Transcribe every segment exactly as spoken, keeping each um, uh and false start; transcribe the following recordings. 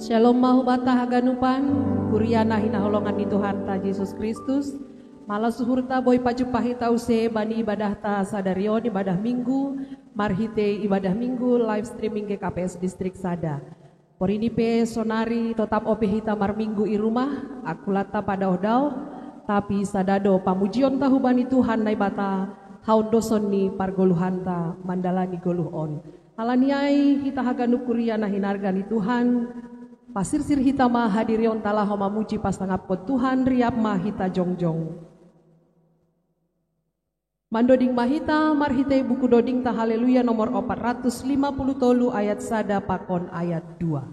Shalom mahubata haganupan, kuria na hinaholongan ni Tuhanta Jesus Kristus. Malas uhurta boi pajumpa hita use bani ibadahta sadari on, ibadah Minggu, marhitei ibadah Minggu live streaming G K P S Distrik Sada. Porini pe sonari totap ope hita marminggu i rumah, akulatta padaoh daoh, tapi sada do pamujionta hubani Tuhan Naibata, haondoson ni pargoluhanta mandalani goluh on. Halani ai hita haganup kuria na hinarga ni Tuhan, pasirsir hita ma hadirionta laho mamuji pasangapkon Tuhan, riap ma hita jongjong. Mandoding ma hita marhitei buku dodingta Haleluya nomor opat ratus lima puluh tolu ayat sada pakon ayat dua.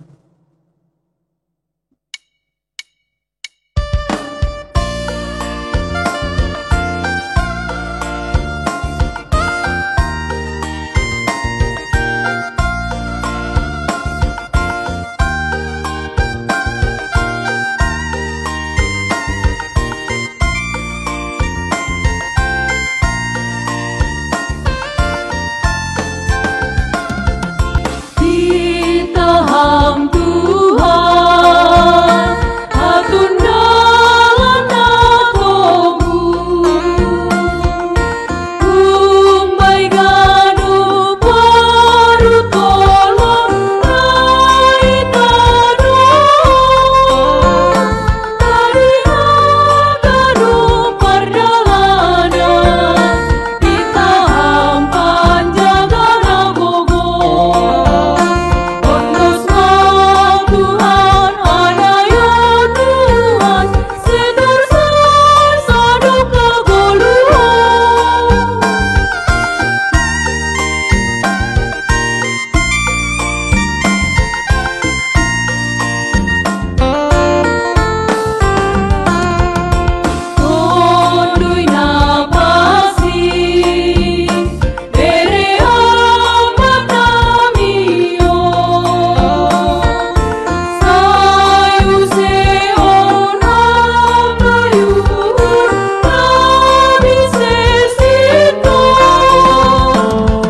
Itaham Tuhan, atundalan natomu. Umbai ganup parutolan naitano. Tariha ganup pardalanan, itaham panjagaan na gogo. Ondos ma Tuhan, anayon Tuhan, setor sasa do hagoluhan. Tonduy na pansing, bere Ama nami on. Sai use on angkayuhur nami sesito,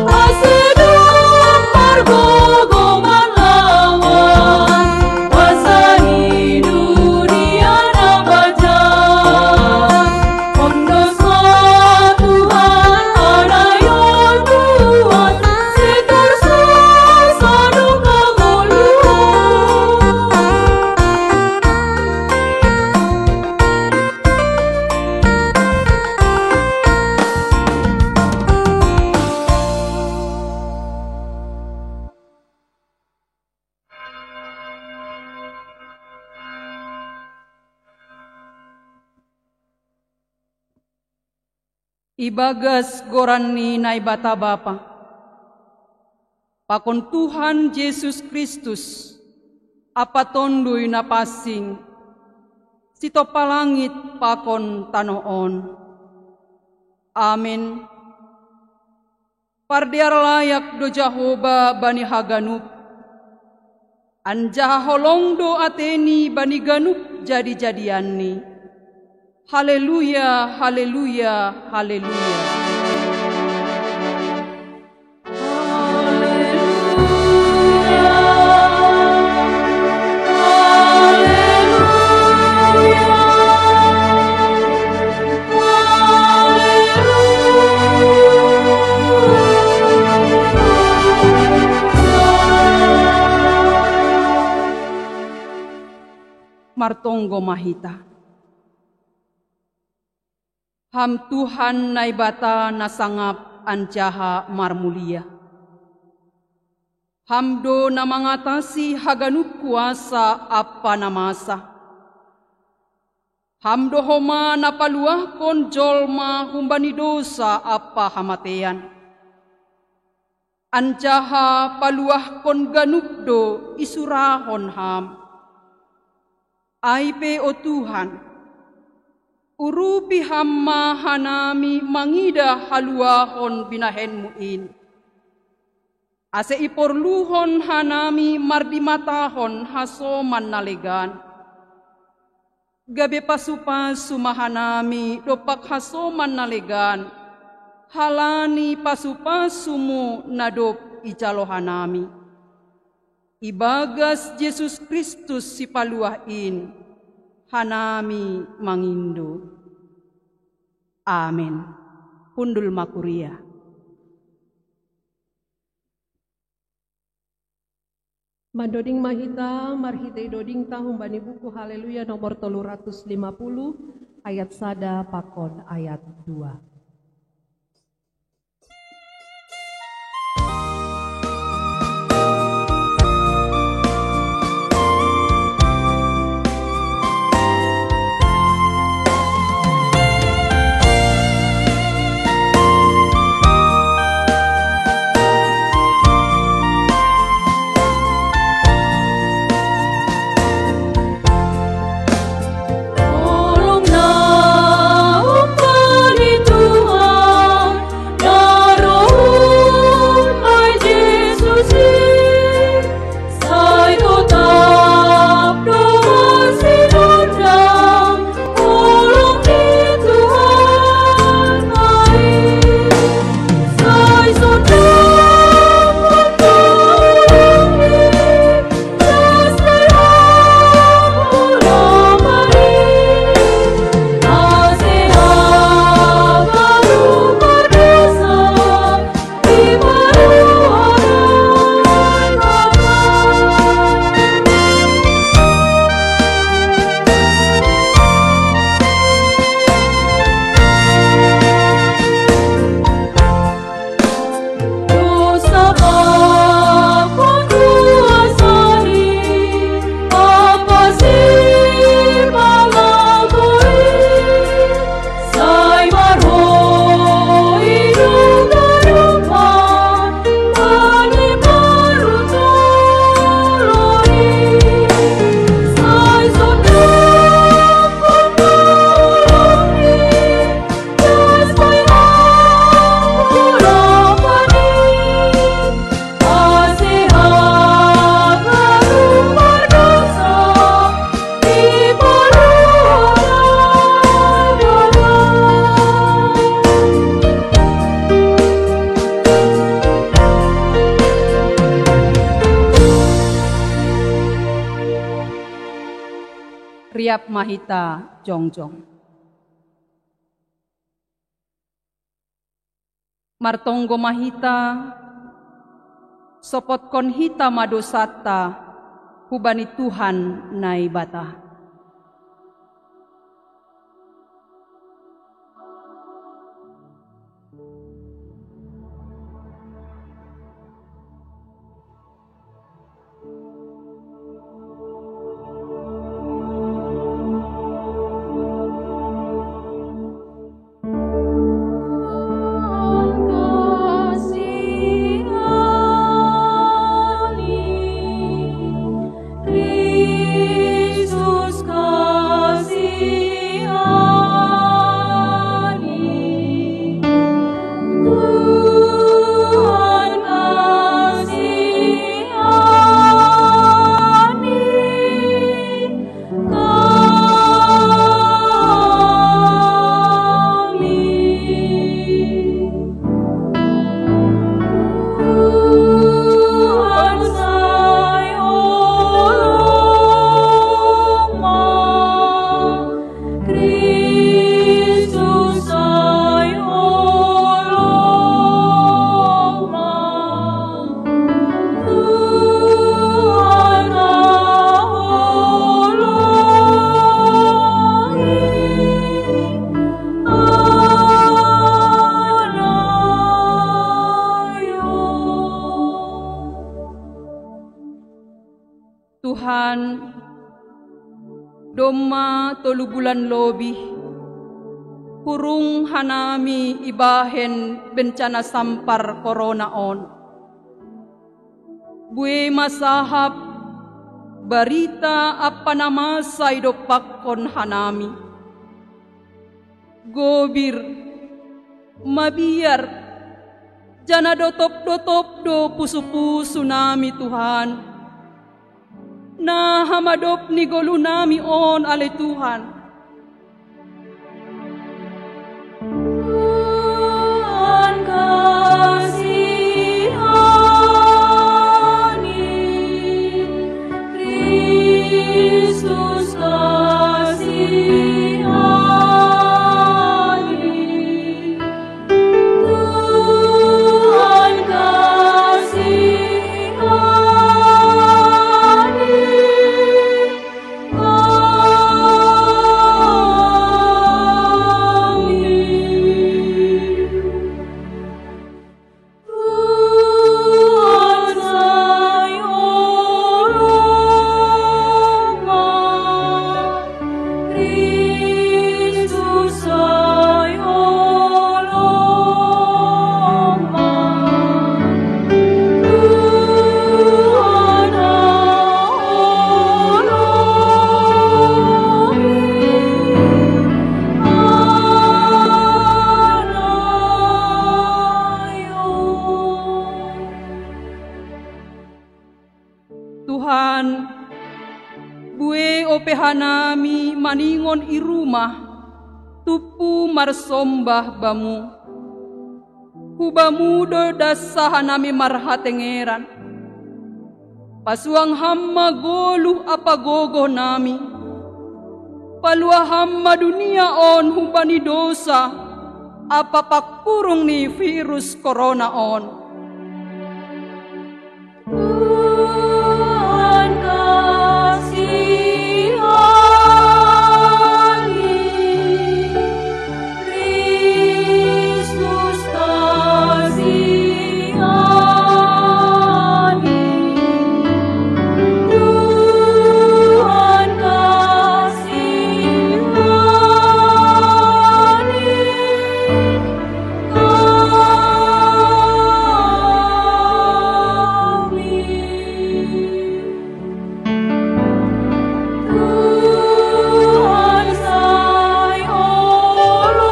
ase dong margogoman lawan kuasa ni dunia na badia. Ondos ma Tuhan, anayon Tuhan, setor sasa do hagoluhan. Ibagas goran ni Naibata Bapa, pakon Tuhan Jesus Kristus, Ampa Tonduy Na Pansing, sitompa langit pakon tanoh on. Amen. Pardear layak do Jahowa bani haganup, anjaha holong do ateNi bani ganup jadi-jadianNi. Haleluya, haleluya, haleluya. Martonggo ma hita. Ham Tuhan Naibata na sangap anjaha marmulia. Ham do na mangatasi haganup kuasa ampa na masa. Ham do homa na paluahkon jolma humbani dousa ampa hamatean. Anjaha paluahkon ganup do isurahon Ham. Ai pe, o Tuhan, urupi Ham ma hanami mangidah haluahon binahenMu in. Ase iporluhon hanami mardimatahon hasoman na legan. Gabe pasu-pasu ma hanami dompak hasoman na legan, halani pasu-pasuMu na dob ijalo hanami. Ibagas Jesus Kristus Sipaluah in, hanami mangindo. Amen. Hundul ma kuria. Mandoding ma hita marhitei dodingta humbani buku Haleluya nomor tolu ratus lima puluh, ayat sada pakon ayat dua. Riap ma hita jongjong. Martonggo ma hita, sopotkon hita ma dosanta hubani Tuhan Naibata. Tuhan, domma tolu bulan lobih hurung hanami ibahen bencana sampar korona on. Buei ma sahap barita ampa na masa idompakkon hanami. Gobir, mabiar, janah dotop-dotop do pusu-pusu nami, Tuhan. Naha ma dob ni golu nami on ale Tuhan. Tuhan, kasihani. Pe hanami maningon i rumah, tumpu marsombah Bamu. Hu Bamu do das hanami marhatengeran. Pasuang Ham ma goluh ampa gogoh nami. Paluah Ham ma dunia on humbani dousa ampa pangkurung ni virus korona on. Tuhan, kasihani. Kristus, kasihani. Tuhan, kasihani kami. Tuhan, sai olong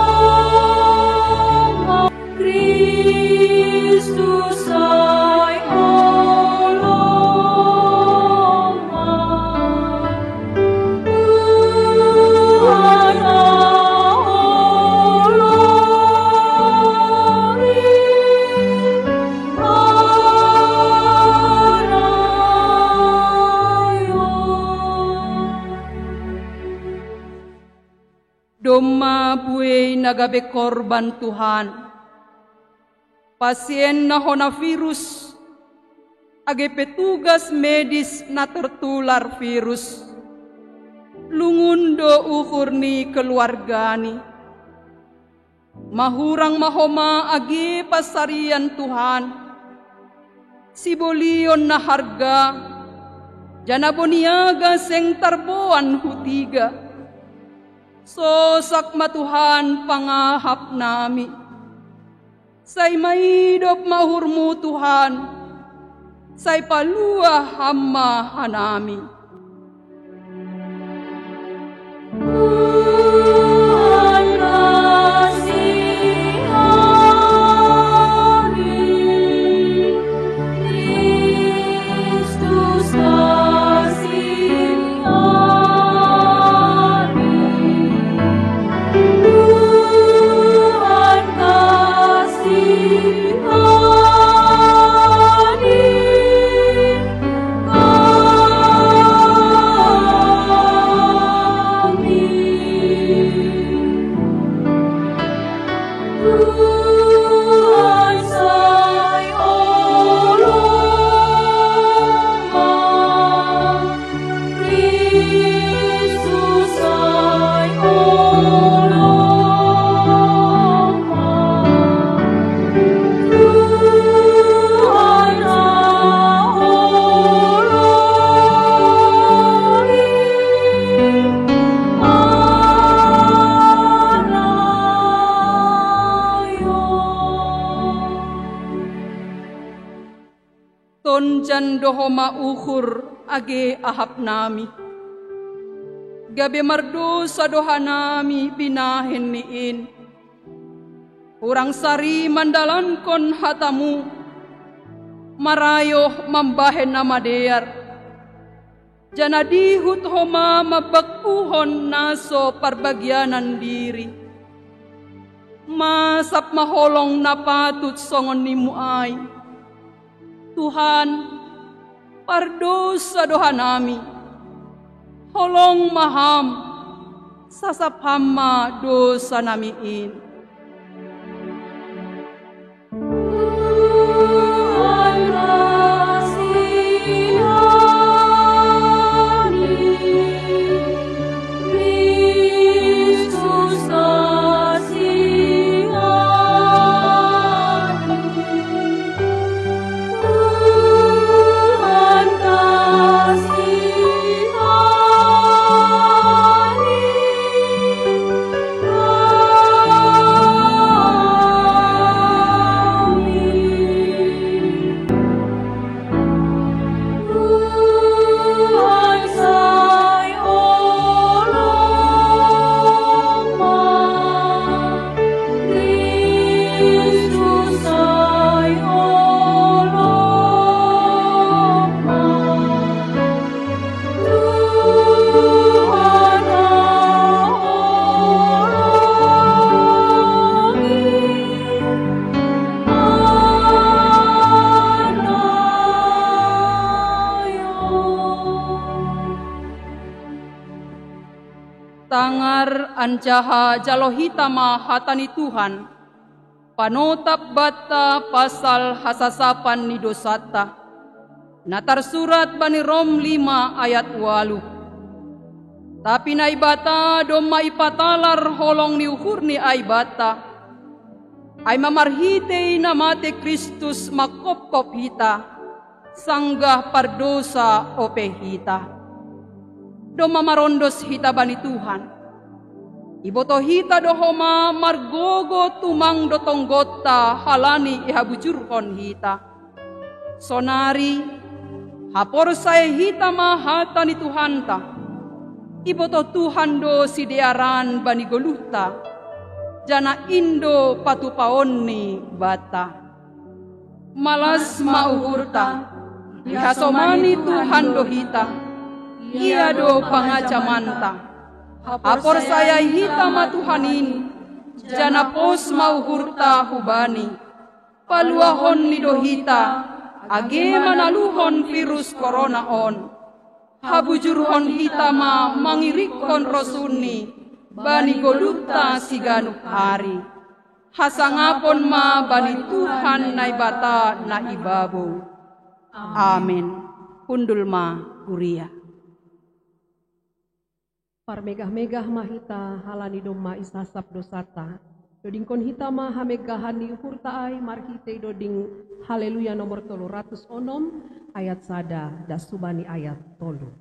ma. Kristus, sai olong ma. Tuhan, sai olong ma. Domma buei na gabe korban, Tuhan. Pasien na hona virus, age petugas medis na tertular virus. Lungun do uhur ni keluargani. Mahurang ma homa age pansarian, Tuhan. Sibolion na harga, janah boniaga seng tarboan hu tiga. Sosak ma, Tuhan, pangahap nami. Sai maidop ma uhurmu, Tuhan. Sai paluah Ham ma hanami. Tuhan, kasihani. Kristus, kasihani. Tuhan, kasihani kami. Tuhan, sai olong ma. Kristus, sai olong ma. Tuhan, sai olong ma. Tonjan do homa uhur age ahap nami. Gabe mardousa do hanami binahen ni in. Hurang sari mandalankon hatamu, marayoh mambahen na madear. Janah dihut homa mambangkuhon na so parbagianan diri. Masap ma holong na patut songon nimu ai. Tuhan, pardousa do hanami. Holong ma Ham, sasap Ham ma dousa nami in. Anjaha jalo hita ma hata ni Tuhan, panotap banta pasal hasasapan ni dosanta, na tarsurat bani Rom lima ayat ualuh. Tapi Naibata domma ipatalar holong ni uhurni ai banta, ai ma marhitei na matei Kristus manghophop hita, sanggah pardosa ope hita. Domma marondos hita bani Tuhan. Iboto hita do homa margogo tumang do tonggonta halani ihabujurhon hita. Sonari, haporsaya hita ma hata ni Tuhanta. Iboto Tuhan do sidearan bani goluhta, janah in do patupaonni banta. Malas ma uhurta, ihasomani Tuhan do hita, Ia do pangajamanta. Haporsayai hita ma Tuhan in, janah pos ma uhurta hu-Bani. Paluahonni do hita, age manaluhon virus korona on. Habujurhon hita ma mangirikkon rosuNi bani goluhta siganup ari. Hasangapon ma bani Tuhan Naibata na i babou. Amen. Hundul ma huria. Parmegah-megah ma hita halani domma isasap dosanta. Dodingkon hita ma hamegahan ni uhurta ai marhitei doding Haleluya nomor tolu ratus onom, ayat sada das hubani ayat tolu.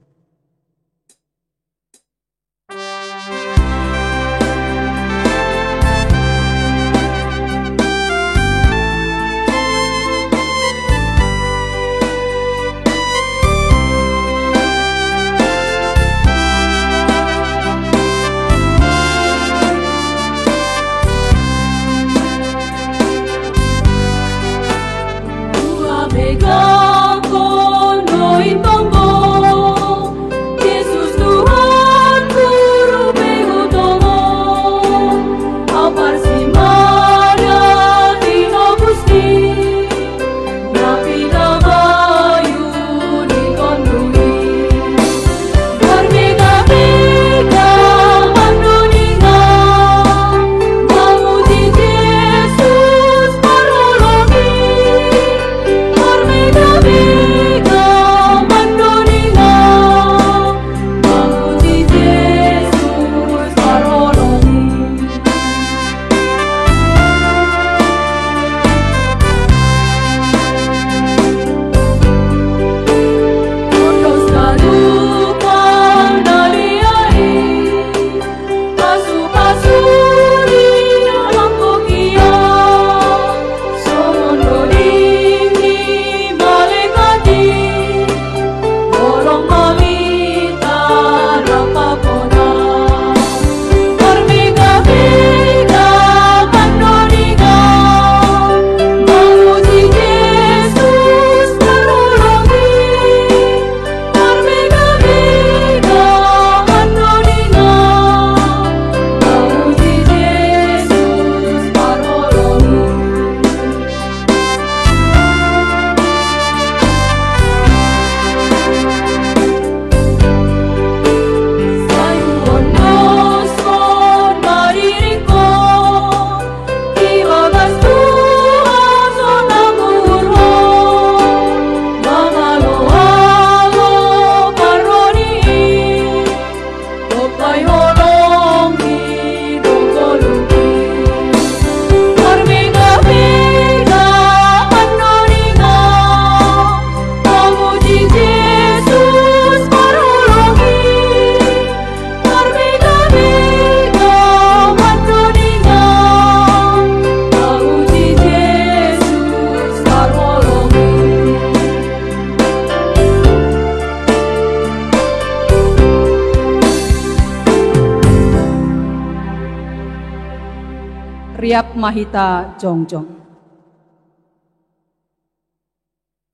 Riap ma hita jongjong.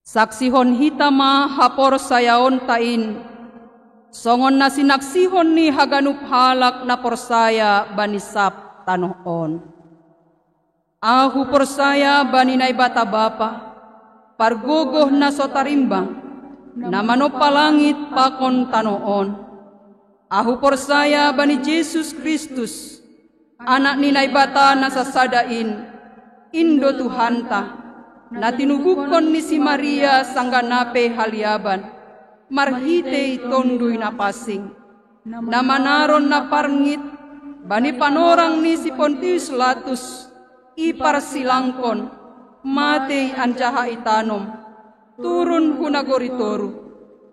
Saksihon hita ma haporsayaonta in, songon na sinaksihon ni haganup halak na porsaya bani sab tanoh on. Ahu porsaya bani Naibata Bapa, pargogoh na so tarimbang, na manompa langit pakon tanoh on. Ahu porsaya bani Jesus Kristus, Anak ni Naibata na sasada in, Indo Tuhanta, na tinubukkon ni si Maria sangganape haliaban, marhitei Tonduy Napansing, na manaron na parngit bani panorang ni si Pontius Latus, iparsilangkon, matei anjaha itanom, turun hu nagori toruh,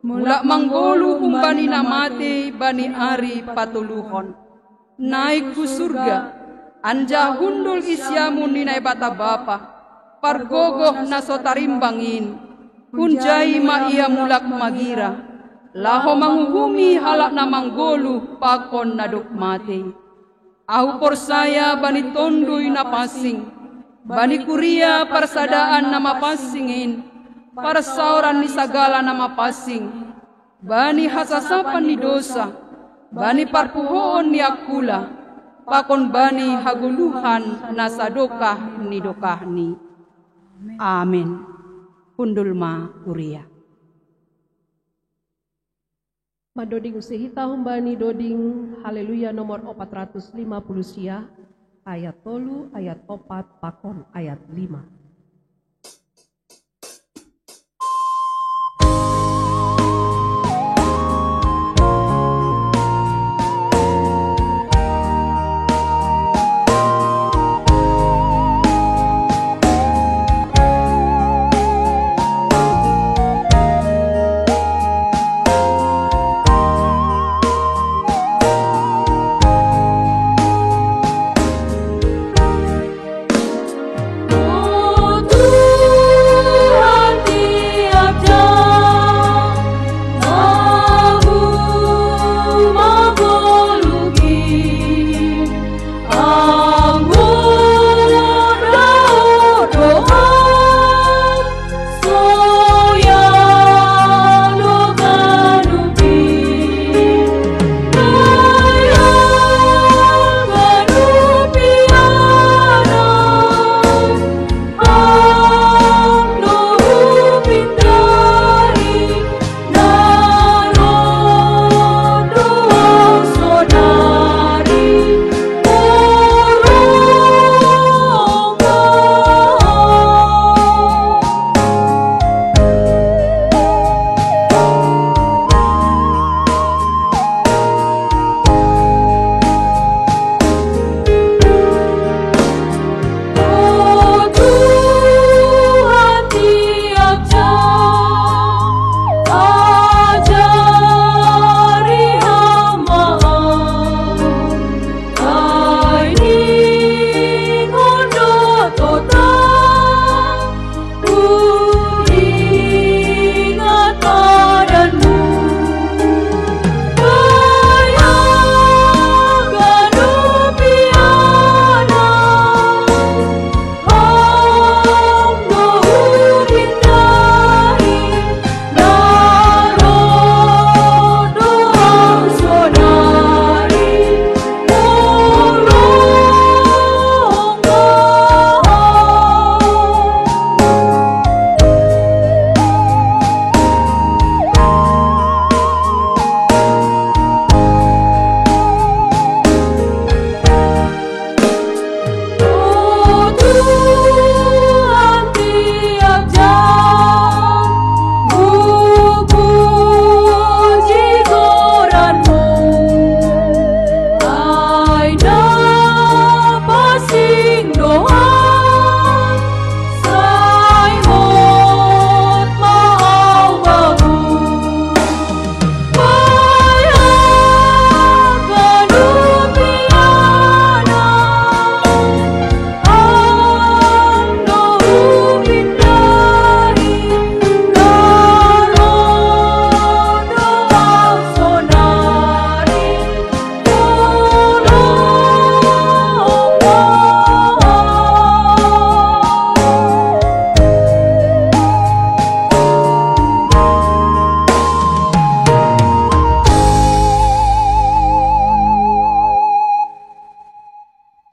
mulak manggoluh humbani na matei bani ari patoluhon. Naik hu surga, anjaha hundul i siamun ni Naibata Bapa, pargogoh na so tarimbang in, hunjai ma ia mulak magira, laho manguhumi halak na manggoluh pakon na dob matei. Ahu porsaya bani Tonduy Napansing, bani kuria parsadaan na mapansing in, parsaoran ni sagala na mapansing, bani hasasapan ni dousa, bani parpuhoon ni angkula, pakon bani hagoluhan na sadokah ni dokahni. Amen. Hundul ma kuria. Madoding use hita humbani doding Haleluya nomor opat ratus lima puluh sia, ayat tolu, ayat opat, pakon ayat lima.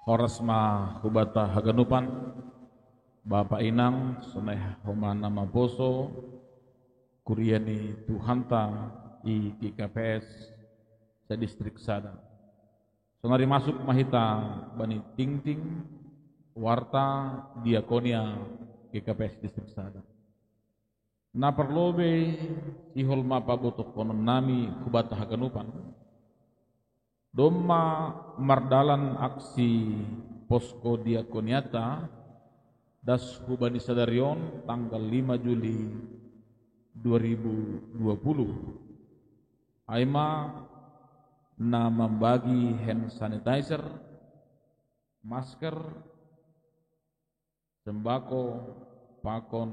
Horas ma hubata haganupan, Bapa, Inang, sonai homa na maposo, kuria ni Tuhanta i G K P S, distrik sada. Sonari masuk ma hita bani tingting warta diakonia G K P S distrik sada. Na parlobei, sihol ma pabotohkonon nami hubata haganupan, domma mardalan aksi posko diakoniata das hubani sadari on tanggal lima Juli dua ribu dua puluh. Ai ma na mambagi hand sanitizer, masker, sembako, pakon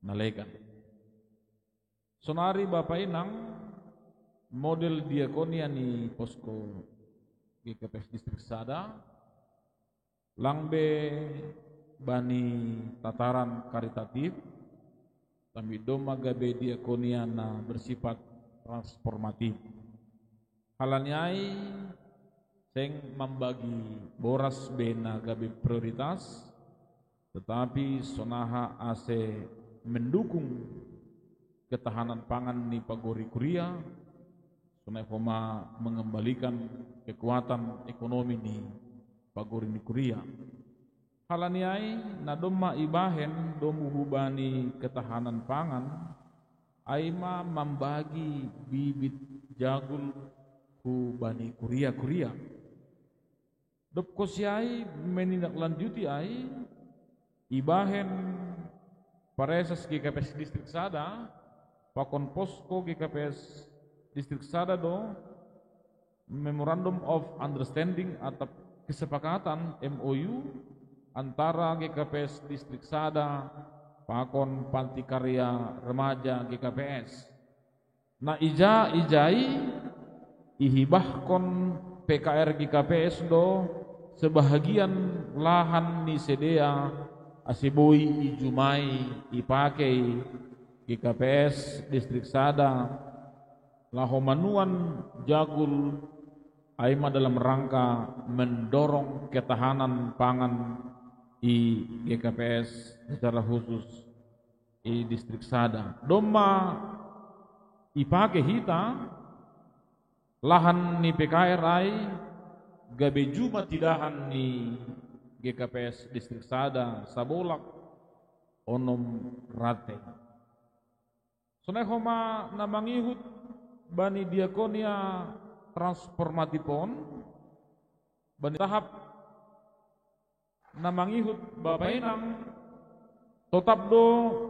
na legan. Sonari Bapa Inang, model diakonia ni posko G K P S distrik sada, lang be bani tataran karitatif, tapi domma gabe diakonia na bersifat transformatif. Halani ai, seng mambagi boras be na gabe prioritas, tetapi sonaha ase mendukung ketahanan pangan ni pagori kuria, sonai homa mengembalikan kekuatan ekonomi ni pagori ni kuria. Halani ai, na domma ibahen domu hubani ketahanan pangan, ai ma mambagi bibit jagul hubani kuria-kuria. Dob kosiai menindaklanjuti ai, ibahen pareses G K P S distrik sada, pakon posko G K P S distrik sada do, Memorandum of Understanding atau kesepakatan, M O U, antara G K P S distrik sada pakon panti karya remaja G K P S. Na ija-ijai ihibahkon P K R G K P S do sebahagian lahan ni sidea ase boi ijumai ipakei G K P S distrik sada laho manuan jagul, ai ma dalam rangka mendorong ketahanan pangan i G K P S secara khusus i distrik sada. Domma ipake hita lahan ni P K R ai gabe juma tidahan ni G K P S distrik sada sabolak onom rate. Sonai homa na mangihut bani diakonia transformatif on, bani tahap na mangihut Bapa Inang, totap do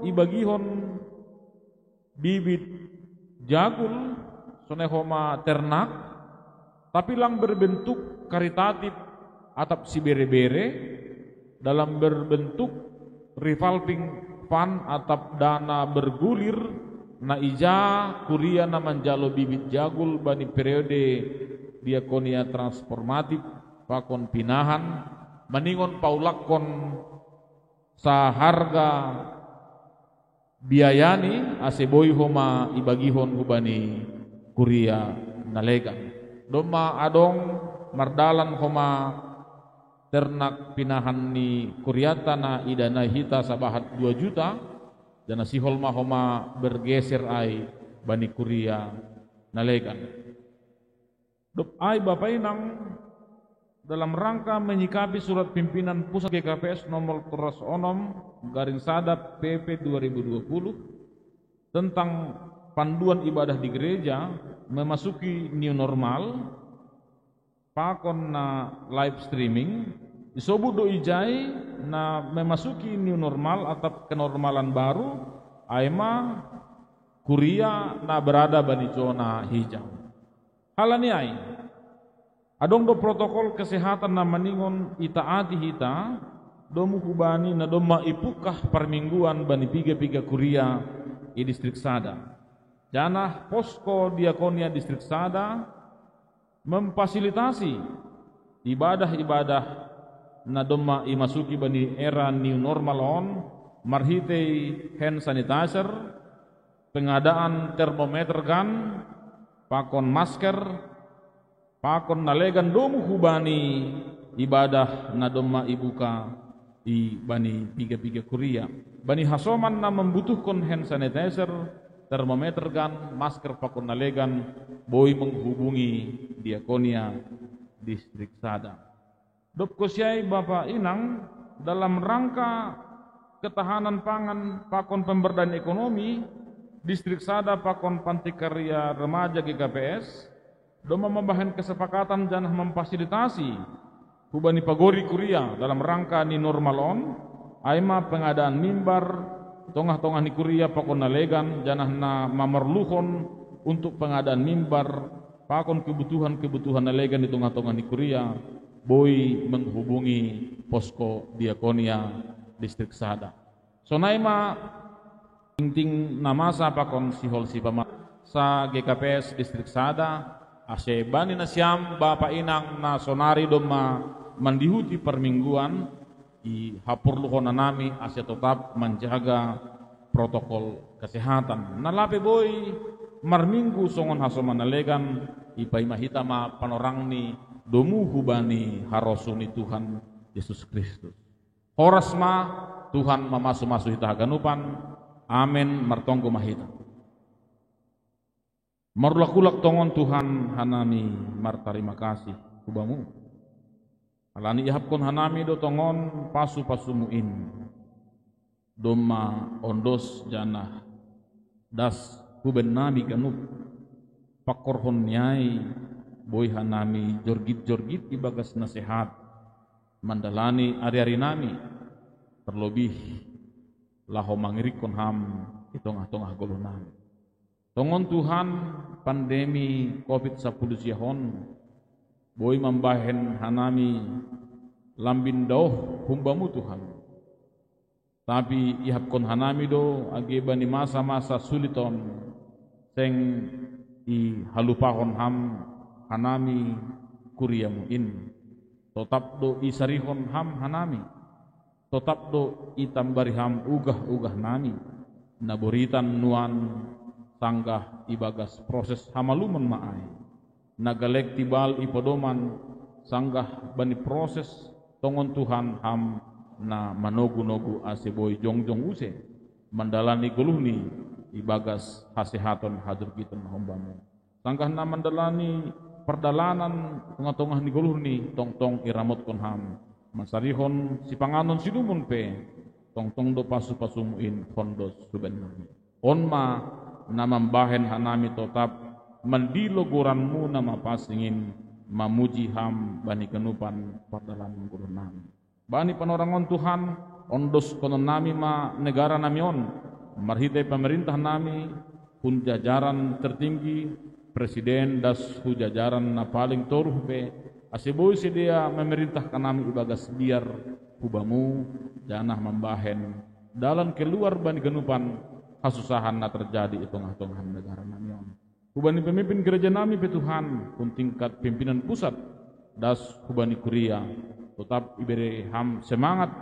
ibagihon bibit jagul, sonai homa ternak, tapi lang berbentuk karitatif atap sibere-bere, dalam berbentuk revolving fund atap dana bergulir, na ija kuria na manjalo bibit jagul bani periode diakonia transformatif pakon pinahan, maningon paulakkon saharga biayani ase boi homa ibagihon hubani kuria na legan. Domma adong mardalan homa ternak pinahan ni kuriata na idanai hita sabahat dua juta, dana sihol ma homa bergeser ai bani kuria na legan. Dob ai Bapa Inang, dalam rangka menyikapi surat pimpinan pusat G K P S nomor seratus onom garing sada P P dua ribu dua puluh tentang panduan ibadah di gereja memasuki new normal, pakon na live streaming, isobut do ijai na memasuki new normal atap kenormalan baru, ai ma kuria na berada bani zona hijau. Halani ai, adong do protokol kesehatan na maningon itaati hita, domu hubani na domma ipungkah parmingguan bani piga-piga kuria i distrik sada. Janah posko diakonia distrik sada memfasilitasi ibadah-ibadah na domma imasuki bani era new normal on, marhitei hand sanitizer, pengadaan termometer gun, pakon masker, pakon na legan domu hubani ibadah na domma ibuka i bani piga-piga kuria. Bani hasoman na membutuhkon hand sanitizer, termometer gan, masker pakon na legan, boi menghubungi Diakonia Distrik Sada. Dob kosiai Bapa Inang, dalam rangka ketahanan pangan pakon pemberdayaan ekonomi, Distrik Sada pakon Panti Karya Remaja G K P S, domma mambahen kesepakatan janah memfasilitasi hubani pagori kuria dalam rangka ni normal on, ai ma pengadaan mimbar tongah-tongah ni kuria pakon na legan, janah na mamerluhon untuk pengadaan mimbar pakon kebutuhan-kebutuhan na legan di tongah-tongah ni kuria, boi menghubungi posko Diakonia Distrik Sada. Sonai ma tingting na masa pakon sihol sipama sa G K P S Distrik Sada, ase bani nasiam Bapa Inang na sonari domma mandihuti parmingguan, ihaporluhon hanami ase totap manjaga protokol kesehatan. Na lape boi marminggu songon hasoman na legan, ipaima hita ma panorang ni domu hubani harosuh ni Tuhan Jesus Kristus. Horas ma, Tuhan mamasu-masu hita haganupan. Amen. Martonggo ma hita. Marulak-ulak tongon Tuhan, hanami martarima kasih hu Bamu. Halani ihapkon hanami do tongon pasu-pasumu in. Domma ondos janah das hubennami ganup. Pangkorhon ni ai boi hanami jorgit-jorgit ibagas na sehat mandalani ari-arinami, terlebih laho mangirikkon Ham i tongah-tongah goluhnami. Tongon Tuhan, pandemi covid sapuluh sia on boi mambahen hanami lambin daoh hu Bamu Tuhan. Tapi ihapkon hanami do age bani masa-masa sulit on, seng ihalupahon Ham hanami kuriamu in. Totap do isarihon Ham hanami. Totap do itambari Ham ugah-ugahnami. Na boritan nuan sanggah ibagas proses hamalumon ma ai. Na galek tibal i podoman, sanggah bani proses tongon Tuhan Ham na manogu-nogu ase boi jongjong use mandalani goluhni ibagas hasehaton hajorgiton na hu Bamu. Sanggah na mandalani pardalanan tongah-tongah ni goluhni tongtong iramotkon Ham, mansarihon sipanganon sinumon pe, tongtong do pasu-pasumu in hondos hubennami. On ma na mambahen hanami totap mandilo goranmu na mapansing in mamuji Ham bani ganupan pardalanan goluhnami. Bani panorang on Tuhan, ondoskononnami ma negaranami on marhitei pamarentahnami hun jajaran tertinggi, presiden das hu jajaran na paling toruh pe, ase boi sidea mamarentahkon nami ibagas biar hu Bamu, janah mambahen dalan keluar bani ganupan hasusahan na terjadi i tongah-tongah ni negaranami on. Hubani pemimpin gerejanami pe Tuhan, hun tingkat pimpinan pusat das hubani kuria, totap ibere Ham semangat,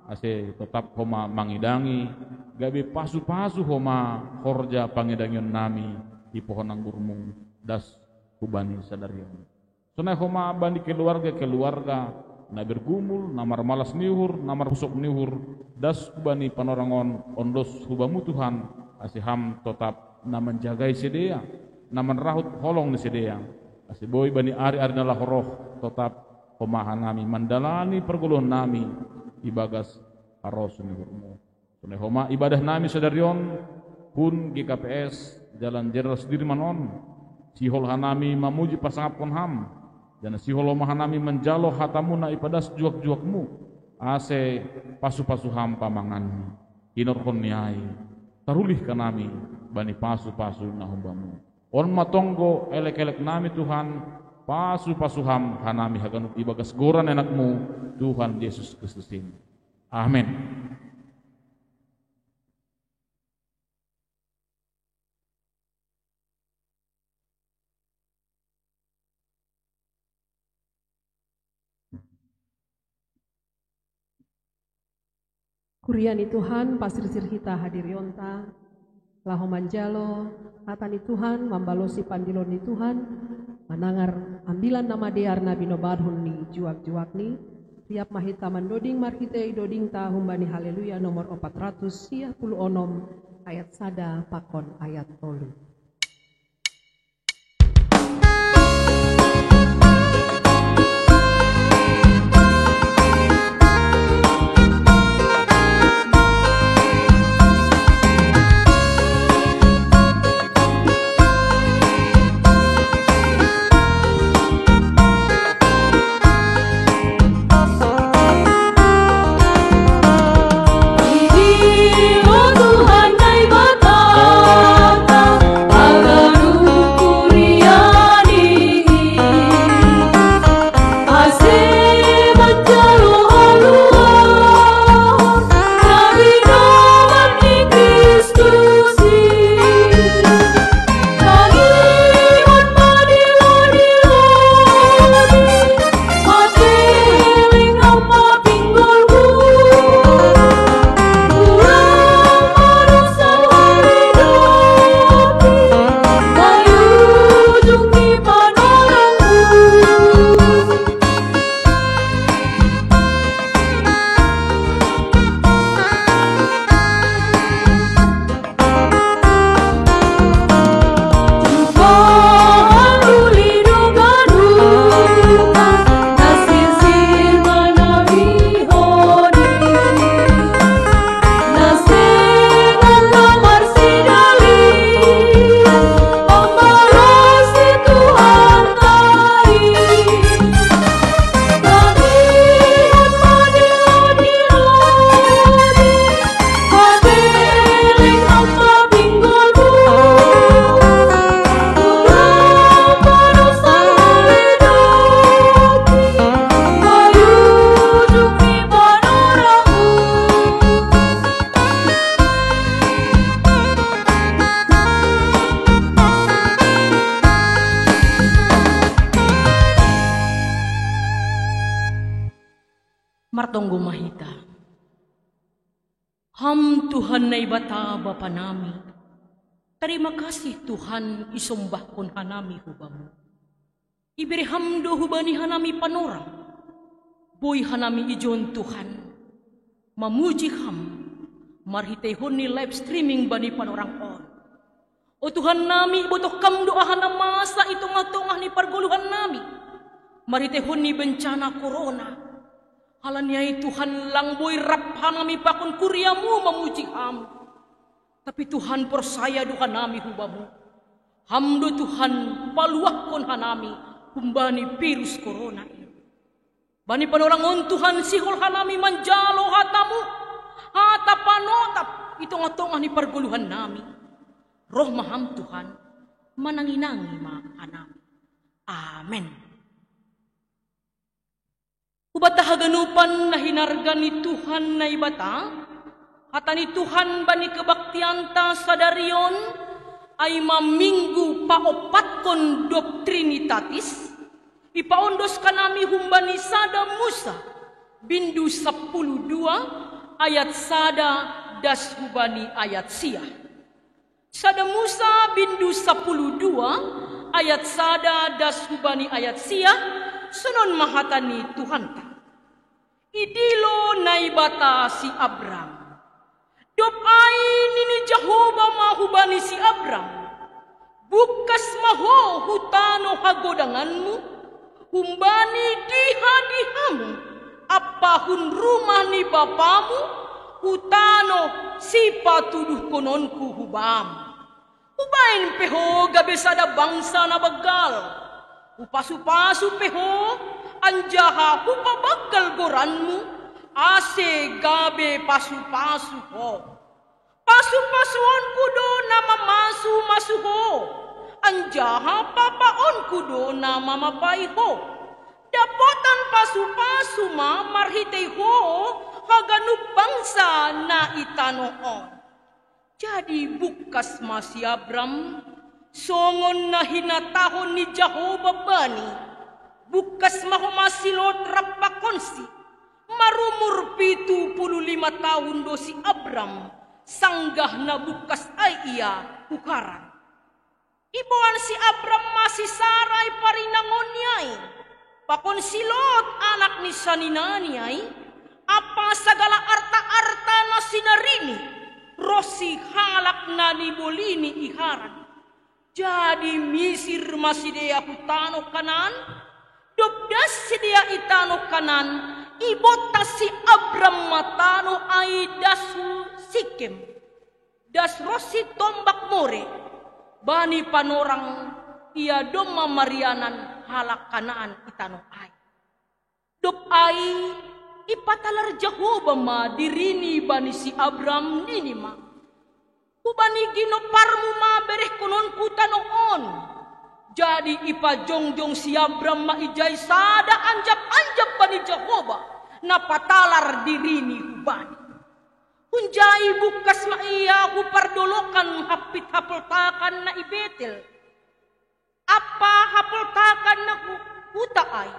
ase totap homa mangidangi, gabe pasu-pasu homa horja pangidangionnami i pohon anggurmu das hubani sadari on. Sonai homa bani keluarga-keluarga na bergumul, na marmalas ni uhur, na marpusok ni uhur, das hubani panorang on, ondos hu Bamu Tuhan, ase Ham totap na manjagai sidea, na manrahut holong ni sidea, ase boi bani ari-ari na laho roh, totap homa hanami mandalani pargoluhonnami ibagas harosuh ni uhurmu. Sonai homa ibadahnami sadari on hun G K P S Jalan Jenderal Sudirman on, sihol hanami mamuji pasangapkon Ham, janah sihol homa hanami manjalo hatamu na ipadas juak-juakmu, ase pasu-pasu Ham pamanganni. Hinorhon ni ai, tarulih hanami bani pasu-pasu na hu Bamu. On ma tonggo elek-eleknami Tuhan, pasu-pasu Ham hanami haganup ibagas goran AnakMu, Tuhan Jesus Kristus in. Amen. Kuria ni Tuhan, pasirsir hita hadirionta, laho manjalo hata ni Tuhan, mambalosi pandilo ni Tuhan, manangar ambilan na madear na binobathon ni juak-juakni, riap ma hita mandoding marhitei dodingta humbani Haleluya nomor opat ratus sia puluh onom, ayat sada pakon ayat tolu. Martonggo ma hita. Ham Tuhan Naibata Bapa nami, tarima kasih Tuhan isombahkon hanami hubamu. Ibere ham do hubani hanami panorang, boi hanami ijon Tuhan, mamuji ham, marhiteihon ni live streaming bani panorang on. O Tuhan nami, ibotoh kam do aha na masa i tongah-tongah ni pargoluhan nami, marhiteihon ni bencana korona. Halani ai Tuhan lang boi rap hanami pakon kuriamu mamuji ham. Tapi Tuhan porsaya do hanami hubamu. Ham do Tuhan paluahkon hanami humbani virus korona i. Bani panorang on Tuhan sihol hanami manjalo hatamu, hata panotap i tongah-tongah ni pargoluhan nami. Roh ma ham Tuhan, manangi-nangi ma hanami. Amen. Hubanta haganupan na hinarga ni Tuhan Naibata, hata ni Tuhan bani kebaktianta sadari on, ai ma minggu paompatkon dob Trinitatis, ipaondos hanami humbani sada Musa, bindu sapuluh dua, ayat sada das hubani ayat sia. Sada Musa bindu sapuluh dua, ayat sada das hubani ayat sia, sonon ma hata ni Tuhanta. Idilo Naibata si Abram. Dob ai nini Jahowa ma hubani si Abram: Bungkas ma ho hu tano hagodanganmu, humbani diha-dihamu, ampa hun rumah ni bapamu, hu tano sipatuduhkononku hubam. Hubaen pe ho gabe sada bangsa na banggal, hupasu-pasu pe ho, anjaha hupabanggal goranmu, ase gabe pasu-pasu ho. Pasu-pasuonku do na mamasu-masu ho, anjaha papaonku do na mamapai ho. Dapotan pasu-pasu ma marhitei ho haganup bangsa na i tanoh on. Jadi bungkas ma si Abram, songon na hinatahon ni Jahowa bani. Bungkas ma homa si Lot rap pakonsi. Marumur pitu puluh lima tahun do si Abram, sanggah na bungkas ai ia hu Haran. Iboan si Abram ma si Sarai parinangonni ai, pakon si Lot anak ni saninani ai, ampa sagala arta-arta na sinarini, roh si halak na nibolini i Haran. Jadi misir ma sidea hu tano Kanaan. Dob das sidea i tano Kanaan, ibontas si Abram ma tano ai das hu Sikem, das ronsi tombak More. Bani panorang ia domma marianan halak Kanaan i tano ai. Dob ai ipatalar Jahowa ma dirini bani si Abram, nini ma: Hubani ginomparmu ma berehkononku tano on. Jadi ipajongjong si Abram ma ijai sada anjap-anjap bani Jahowa, na patalar dirini hubani. Hunjai bungkas ma ia hu pardolokan hampit hapoltakan na i Betel. Ampa hapoltakan na hu-, huta ai,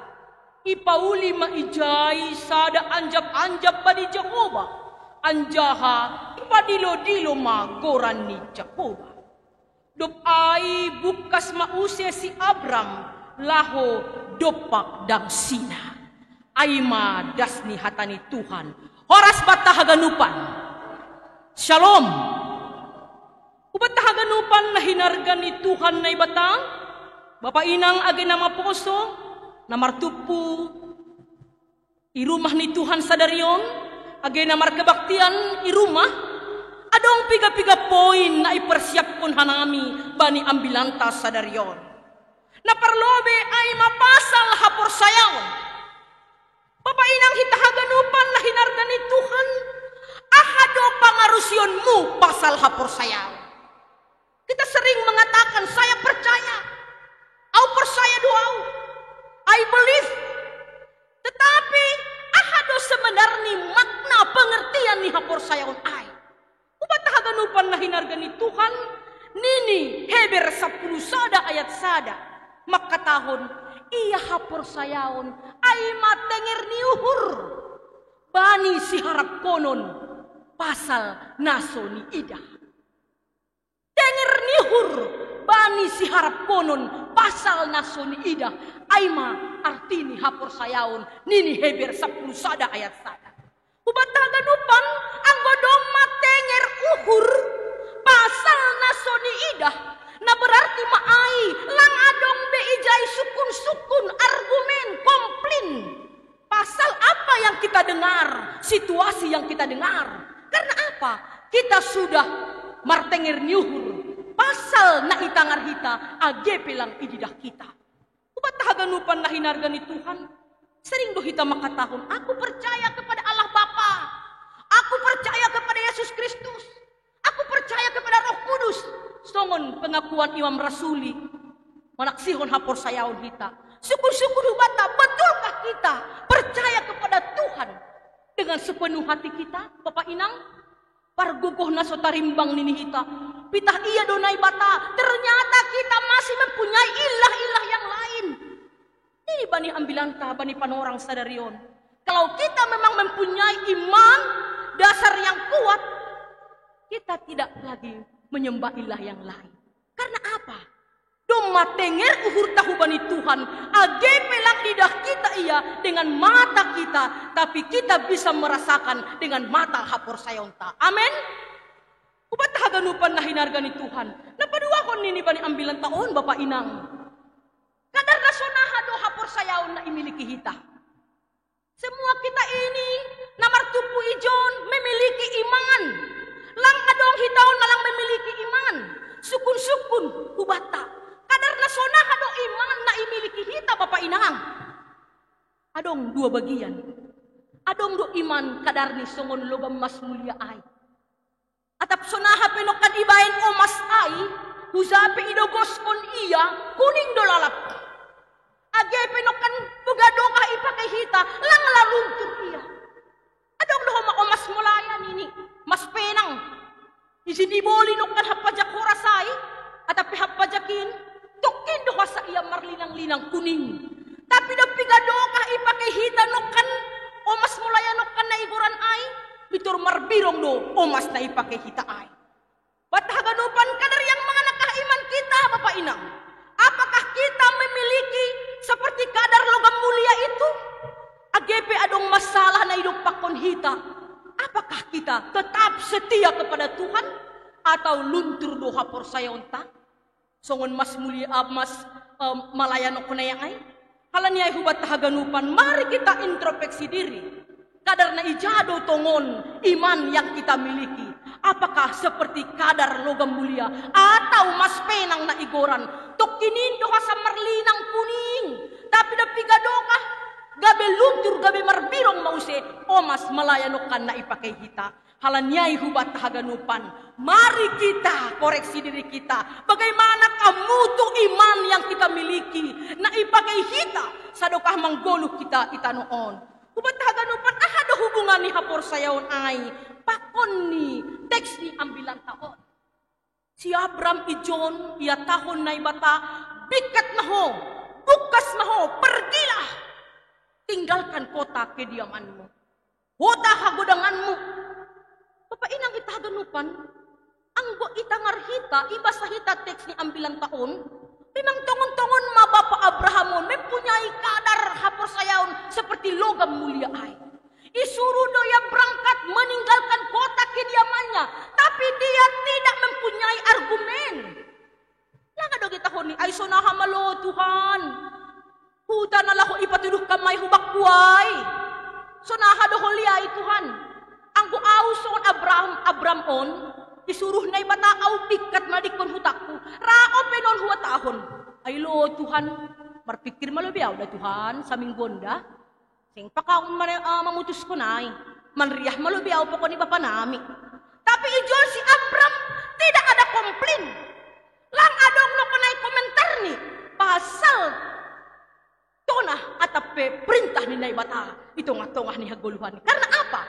ipauli ma ijai sada anjap-anjap bani Jahowa, anjaha ipadilo-dilo ma goran ni Jahowa. Dob ai bungkas ma use si Abram laho dompak dangsina. Ai ma das ni hata ni Tuhan. Horas banta haganupan. Shalom. Hubanta haganupan na hinarga ni Tuhan Naibata, bapa inang age na maposo, na martumpu i rumah ni Tuhan sadari on, age na markebaktian i rumah, adong piga-piga poin na ipersiapkon hanami bani ambilanta sadari on. Na parlobei ai ma pasal haporsayaon. Bapa inang hita haganupan na hinarga ni Tuhan, aha do pangarusionmu pasal haporsayaon? Kita sering mengatakan, "Saya percaya, au porsaya do au, I believe." Tetapi aha do sebenarni makna pengertian ni haporsayaon ai? Hubanta haganupan na hinarga ni Tuhan, nini Heber sampulu sada ayat sada, mangkatahon, ia haporsayaon ai ma tenger ni uhur bani siharapkonon pasal na so niidah. Tenger ni uhur bani siharapkonon pasal na so niidah, ai ma arti ni haporsayaon, nini Heber sampulu sada ayat sada. Hubanta haganupan, anggo domma tenger uhur pasal na so niidah, na berarti ma ai lang adong be ijai sungkun-sungkun, argumen, komplain. Pasal apa yang kita dengar, situasi yang kita dengar. Karena apa? Kita sudah martenger ni uhur pasal na itangar hita, age pe lang ididah hita. Hubanta haganupan na hinarga ni Tuhan, sering do hita mangkatahon, "Aku percaya kepada Allah Bapa. Aku percaya kepada Yesus Kristus. Aku percaya kepada Roh Kudus." Songon pengakuan Imam Rasuli, manaksihon haporsayaon hita. Sungkun-sungkun hubanta, betulkah kita percaya kepada Tuhan dengan sepenuh hati kita, bapa inang? Pargogoh na so tarimbang nini hita, pitah ia do Naibata, ternyata kita masih mempunyai ilah-ilah yang lain. Nini bani ambilanta bani panorang sadari on, kalau kita memang mempunyai iman dasar yang kuat, kita tidak lagi menyembah ilah yang lain. Karena apa? Domma tenger uhurta hubani Tuhan, age pe lang ididah hita ia dengan mata kita, tapi kita bisa merasakan dengan mata haporsayaonta. Amen. Hubanta haganupan na hinarga ni Tuhan, na paduahon nini bani ambilanta on, bapa inang, kadar na sonaha do haporsayaon na imiliki hita? Semua kita ini na martumpu ijon memiliki iman. Lang adong hita on na lang memiliki iman. Sungkun-sungkun hubanta, kadar na sonaha do iman na imiliki hita, bapa inang? Adong dua bagian. Adong do iman kadarni songon logam mas mulia ai. Atap sonaha pe nongkan ibaen omas ai, huja pe idogoskon ia, kuning do lalap. Age pe nongkan poga dokah ipake hita, lang laluntur ia. Adong do homa omas molayan nini, mas penang. Isi diboli nongkan hampajak horas ai, atap pe hampajak in, tongkin do hasa ia marlinang-linang kuning. Tapi dob piga dokah ipake hita nongkan omas molayan nongkan na igoran ai, pintor marbirong do omas na ipake hita ai. Banta haganupan, kadar yang manakah iman kita, bapa inang? Apakah kita memiliki seperti kadar logam mulia itu? Age pe adong masalah na idompakkon hita, Apakah kita tetap setia kepada Tuhan atau luntur do haporsayaonta? Songon mas mulia, ah, mas, eh, malayano kona yang ai. Halani ai hubat haganupan, mari kita introspeksi diri. Kadar na ija do tongon iman yang kita miliki? Apakah seperti kadar logam mulia atau mas penang na igoran? Tokkin in do hasa marlinang kuning, tapi da piga dokah gabe luntur, gabe marbirong ma use omas malayano kan na ipakei hita. Halani ai hubat haganupan, mari kita koreksi diri kita. Bagaimana kamu tu iman yang kita miliki na ipakei hita sadokah manggoluh kita i tano on? Hubat haganupan, aha do hubungan ni haporsayaon ai pakon ni teks ni ambilanta on? Si Abram ijon ihatahon Naibata, bingkat ma ho, bungkas ma ho, pergilah, tinggalkan kota kediamanmu, kota hagodanganmu. Bapak inang hita haganupan, anggo itangar hita, ibasa hita teks ni ambilanta on, memang tongon-tongon ma bapa Abraham on mempunyai kadar haporsayaon seperti logam mulia ai. Disuruh do ia berangkat meninggalkan kota kediamannya, tapi dia tidak mempunyai argumen. Lang adong ihatahon ni, ai sonaha ma lo Tuhan, huta na laho ipatuduhkam ai hubakku ai? Sonaha do holiai Tuhan? Anggo au songon Abraham, Abram on, disuruh Naibata au bingkat manadingkon hutangku, ra ope non huhatahon, ai lo Tuhan, marpingkir ma lobi au da Tuhan, saminggu on da. Seng pakaon mane, eh, mamutuskon ai. Manriah ma lobi au pakon ni bapa nami. Tapi ijon si Abram tidak ada komplain. Lang adong do kona i komentar ni pasal tona atap pe perintah ni Naibata i tongah-tongah ni hagoluhan. Karena apa?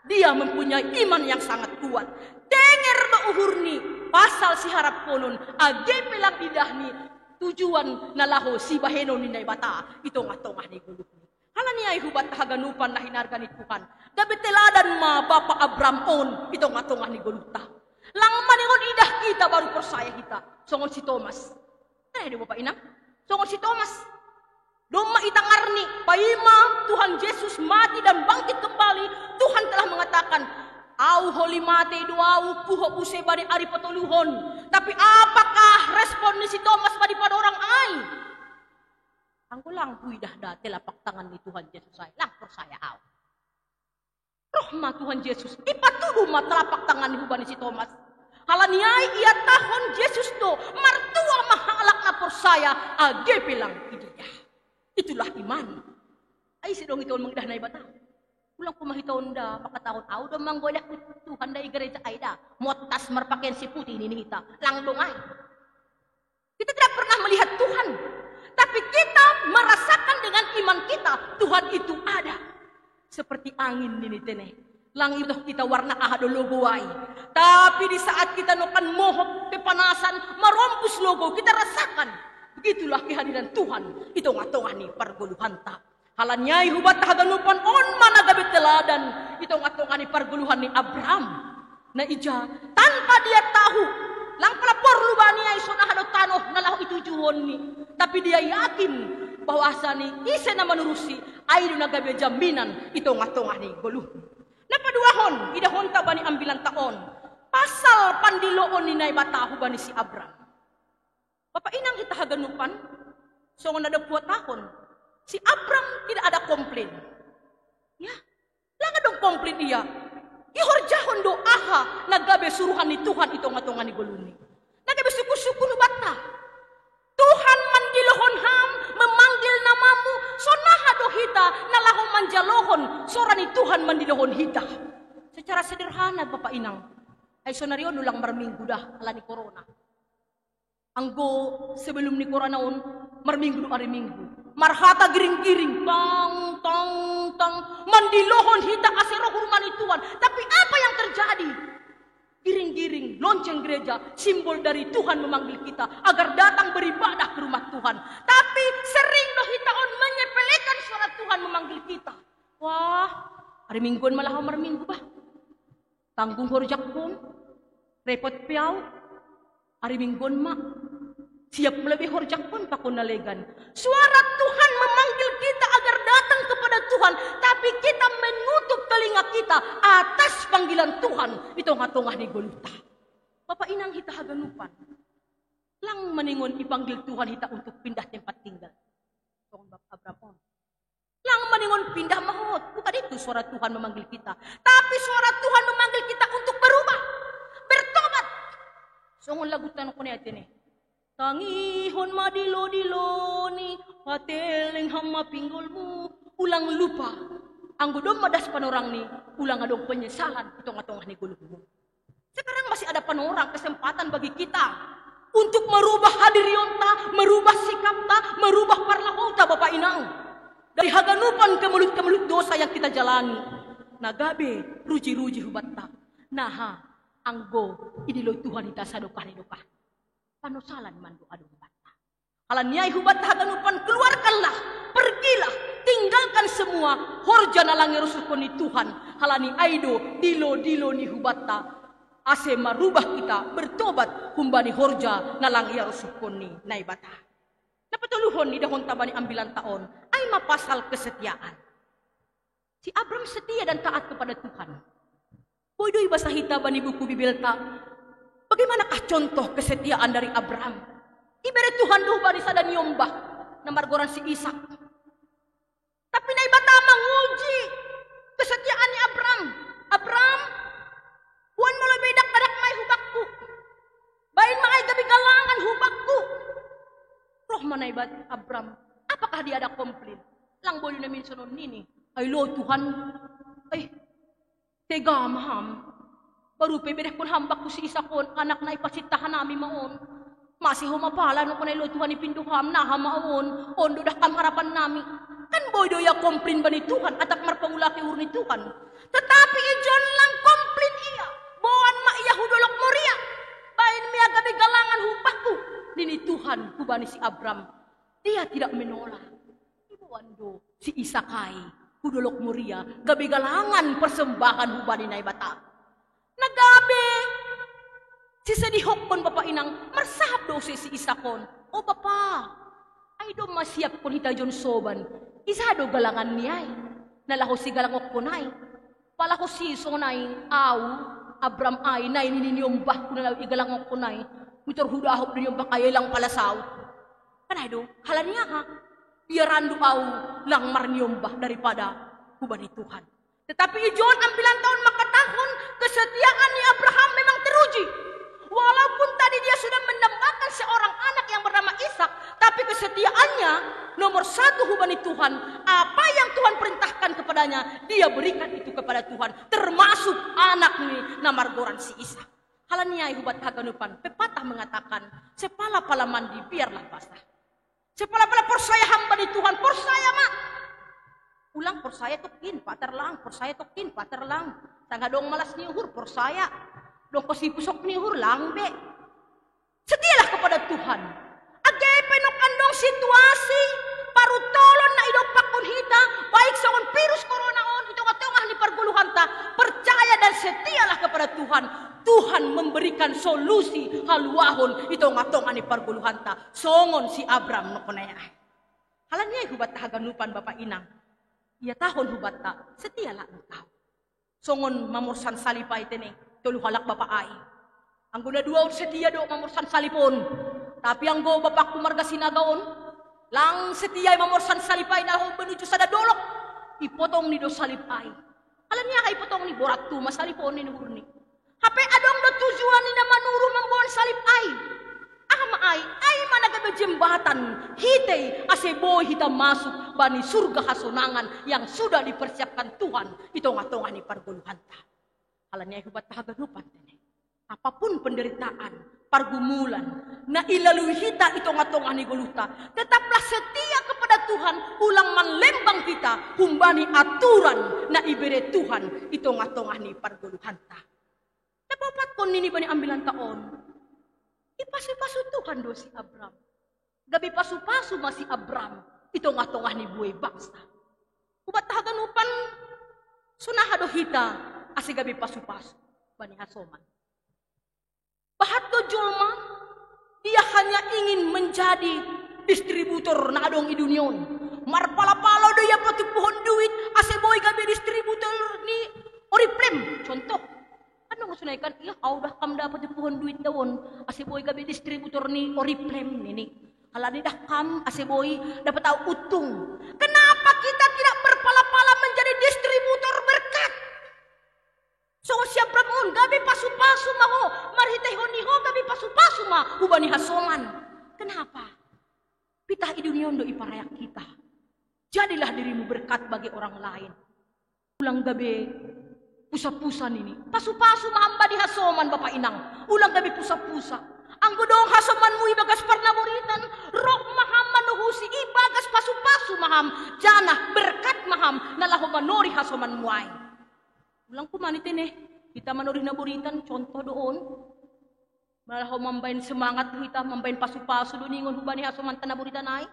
Dia mempunyai iman yang sangat kuat. Tenger do uhur ni pasal siharaphonon, age pe lang didah ni tujuan na laho sibahenon ni Naibata i tongah-tongah ni goluhni. Halani ai hubat haganupan na hinarga ni Tuhan, gabe teladan ma bapa Abram on i tongah-tongah ni goluhta. Lang maningon idah hita baru porsaya hita songon si Tomas. Tadi do bapa inang, songon si Tomas. Domma itangar ni, paima Tuhan Yesus mati dan bangkit kembali, Tuhan telah mengatakan, au holi mate do au, puho use bani ari patoluhon. Tapi apakah respon ni si Tomas bani panorang ai? Anggo lang huidah da telapak tangan ni Tuhan Yesus ai, lang porsaya au. Roh ma Tuhan Yesus, ipatudu ma telapak tangan ni hubani si Tomas. Halani ai ihatahon Yesus do, martua ma halak na porsaya, age pe lang didah. Itulah iman. Ai ise do hita on mangidah Naibata? Ulang puma hita on da mangkatahon, au do manggodah Tuhan da i gereja ai da, mottas marpakean si putih nini hita. Lang dong ai. Kita tidak pernah melihat Tuhan, tapi kita merasakan dengan iman kita Tuhan itu ada. Seperti angin nini tene. Lang ibotoh hita warna aha do logo ai. Tapi di saat kita nongkan mohop kepanasan, marompus logo, kita rasakan. Begitulah kehadiran Tuhan i tongah-tongah ni pargoluhanta. Halani ai hubat haganupan, on ma na gabe teladan i tongah-tongah ni pargoluhan ni Abraham. Na ija, tanpa dia tahu, lang pala porlu bani ai sonaha do tanoh na laho itujuhonni. Tapi dia yakin bahwasani ise na manurusi, ai do na gabe jaminan i tongah-tongah ni goluhni. Na paduahon, idahonta bani ambilanta on, pasal pandiloon ni Naibata hubani si Abraham. Bapa inang hita haganupan, songon na dob huhatahon, si Abram tidak ada komplain. Ya, lang adong komplain ia. Ihorjahon do aha na gabe suruhan ni Tuhan i tongah-tongah ni goluhni. Na gabe sungkun-sungkun hubanta. Tuhan mandilohon ham, memanggil namamu, sonaha do hita na laho manjalohon sora ni Tuhan mandilohon hita. Secara sederhana bapa inang, ai sonari on ulang marminggu da halani corona. Anggo sebelum ni corona on, marminggu do ari Minggu. Marhata giring-giring, tang, tang, tang. Mandilohon hita ase ro hurma ni Tuhan. Tapi apa yang terjadi? Giring-giring, lonceng gereja, simbol dari Tuhan memanggil kita agar datang beribadah ke rumah Tuhan. Tapi sering do hita on menyepelekan suara Tuhan memanggil kita. Wah, ari Minggu on ma laho marminggu bah. Tanggung horjangkon, repot pe au, ari Minggu on ma. Siap lebih horjakon pakon nalegan. Suara Tuhan memanggil kita agar datang kepada Tuhan, tapi kita menutup telinga kita atas panggilan Tuhan di tongah-tongah ni goluhta. Bapa inang hita haganupan, lang maningon ipanggil Tuhan hita untuk pindah tempat tinggal. Songon Bapa Abraham on. Lang maningon pindah ma hot, bukan itu suara Tuhan memanggil kita. Tapi suara Tuhan memanggil kita untuk berubah, bertobat. Songon lagu tanah kone atene. Tangihon ma dilo-dilo ni, pateleng ham ma pinggolmu. Ulang lupa. Anggo domma das panorang ni, ulang adong penyesalan di tongah-tongah ni goluhmu. Sekarang masih ada panorang, kesempatan bagi kita untuk merubah hadirionta, merubah sikapta, merubah parlahouta, Bapa Inang. Dari haganupan kemelut-kemelut dosa yang kita jalani, na gabe ruji-ruji hubatta. Naha, anggo idilo Tuhan hita sadokah ni dokah, panosalan ma ndo adong batta. Halani ai hubatta haganupan, keluarkanlah, pergilah, tinggalkan semua horja na lang irosuhkon ni Tuhan. Halani ai do dilo-dilo ni hubatta, ase marubah kita, bertobat humbani horja na lang irosuhkon ni Naibata. Na patoluhon ni dahonta bani ambilanta on, ai ma pasal kesetiaan. Si Abram setia dan taat kepada Tuhan. Boi do ibasa hita bani buku Bibelta, bagaimanakah contoh kesetiaan dari Abram? Ibere Tuhan do hubani sada niombah na margoran si Ishak. Tapi Naibata manguji kesetiaan ni Abram. Abram, boan molo bedak-bedak ma i hu bakku. Baen ma ai gabe galangan hu bakku. Roh ma Naibata, Abram, apakah dia ada komplain? Lang boi do na maningon songon i. Ai lo Tuhan, ai, tega ma ham. Baru pe bedakkon ham bakku si Ishak on, anakna i pasinta hanami ma on. Mase ho ma pala nukon ai lo Tuhan, ipindo ham, naha ma on. On do dah kam harapannami. Kan boi do ia komplain bani Tuhan, atap marpangulaki uhur ni Tuhan. Tetapi ijon lang komplain ia. Boan ma ia hu Dolok Moria. Baen ma ia gabe galangan hu bakku, nini Tuhan hubani si Abram. Dia tidak menolak. Diboan do si Ishak ai hu Dolok Moria gabe galangan persembahan hubani Naibata. Na gabe sisedihokkon, Bapa Inang, marsahap do si Ishak on. O Bapa, ai domma siapkon hita ijon soban. Ise do galanganni ai na laho sigalangokkon ai? Pala ho si songon ai, au Abram ai, na i nini niombahku na laho igalangokkon ai, mitor hudahop do niombahku ai, ai lang pala saut. Kan ai do, halani aha? Biar ando au lang marniombah daripada hubani Tuhan. Tetapi ijon ambilanta on mangkatahon kesetiaan ni Abraham memang teruji. Walaupun tadi dia sudah mendambakan seorang anak yang bernama Ishak, tapi kesetiaannya nomor satu hubani Tuhan. Apa yang Tuhan perintahkan kepadanya, dia berikan itu kepada Tuhan, termasuk anak ni na margoran si Ishak. Halani ai hubatta haganupan, pepatah mengatakan, sepala-pala mandi biarlah basah. Sepala-pala porsaya hamba ni Tuhan, porsaya ma. Ulang porsaya tokkin, patar lang, porsaya tokkin, patar lang. Sanga dong malas ni uhur, porsaya. Dong kosi pusok ni uhur, lang be. Setialah kepada Tuhan. Age pe nongkan dong situasi parutolon na idompakkon hita, baik songon virus corona on di tongah-tongah ni pargoluhanta, percaya dan setialah kepada Tuhan. Tuhan memberikan solusi haluahon di tongah-tongah ni pargoluhanta. Songon si Abram nongkan ai. Halani ai hubatta haganupan, Bapa Inang, ihatahon hubatta, setialah engkau. Songon mamorsan salip ai tene, tolu halak bapa ai. Anggo na dua on setia do mamorsan salip on. Tapi anggo bapakku marga Sinaga on, lang setia i mamorsan salip ai na ho menuju sada dolok. Ipotongni do salip ai. Halani aha ipotongni? Borat tu ma salip on, nini uhurni. Hape adong do tujuan ni na manuru mamboan salip ai. Aha ma ai? Ai ma na gabe jembatan hita i ase boi hita masuk bani surga hasonangan yang sudah dipersiapkan Tuhan di tongah-tongah ni pargoluhanta. Halani ai hubatta haganupan tene, apapun penderitaan, pargumulan na ilalui hita di tongah-tongah ni goluhta, tetaplah setia kepada Tuhan, ulang manlembang hita humbani aturan na ibere Tuhan di tongah-tongah ni pargoluhanta. Na paopatkon nini bani ambilanta on, ipasu-pasu Tuhan do si Abram. Gabe pasu-pasu ma si Abram di tongah-tongah ni buei bangsa. Hubatta haganupan, sonaha do hita ase gabe pasu-pasu bani hasoman? Bahat do jolma, dia Ia ingin menjadi distributor na adong i dunia on. Marpala-pala do ia patuppuhon duit ase boi gabe distributor ni Oriflame. Contoh. Kan dong sonai kan, ia au dah kam dapat patuppuhon duit da on ase boi gabe distributor ni Oriflame nini. Alani dah kam ase boi dapat au untung. Kenapa kita tidak berpala-pala menjadi distributor berkat? Songon si Abraham on, gabe pasu-pasu ma ho, marhitehon ni ho gabe pasu-pasu ma hubani hasoman. Kenapa? Pitah i dunia on do iparayak hita. Jadilah dirimu berkat bagi orang lain. Ulang gabe pusa-pusa nini. Pasu-pasu ma ham bani hasoman, bapa inang. Ulang gabe pusa-pusa. Anggo dong hasomanmu ibagas parnaboritan, roh ma ham manuhusi, ibagas pasu-pasu ma ham. Janah berkat ma ham na laho manori hasomanmu ai. Ulang kumanite ne, hita manori naboritan, contoh do on. Mala ho mambaen semangat hita, mambaen pasu-pasu do ningon hubani hasomanta naboritan ai.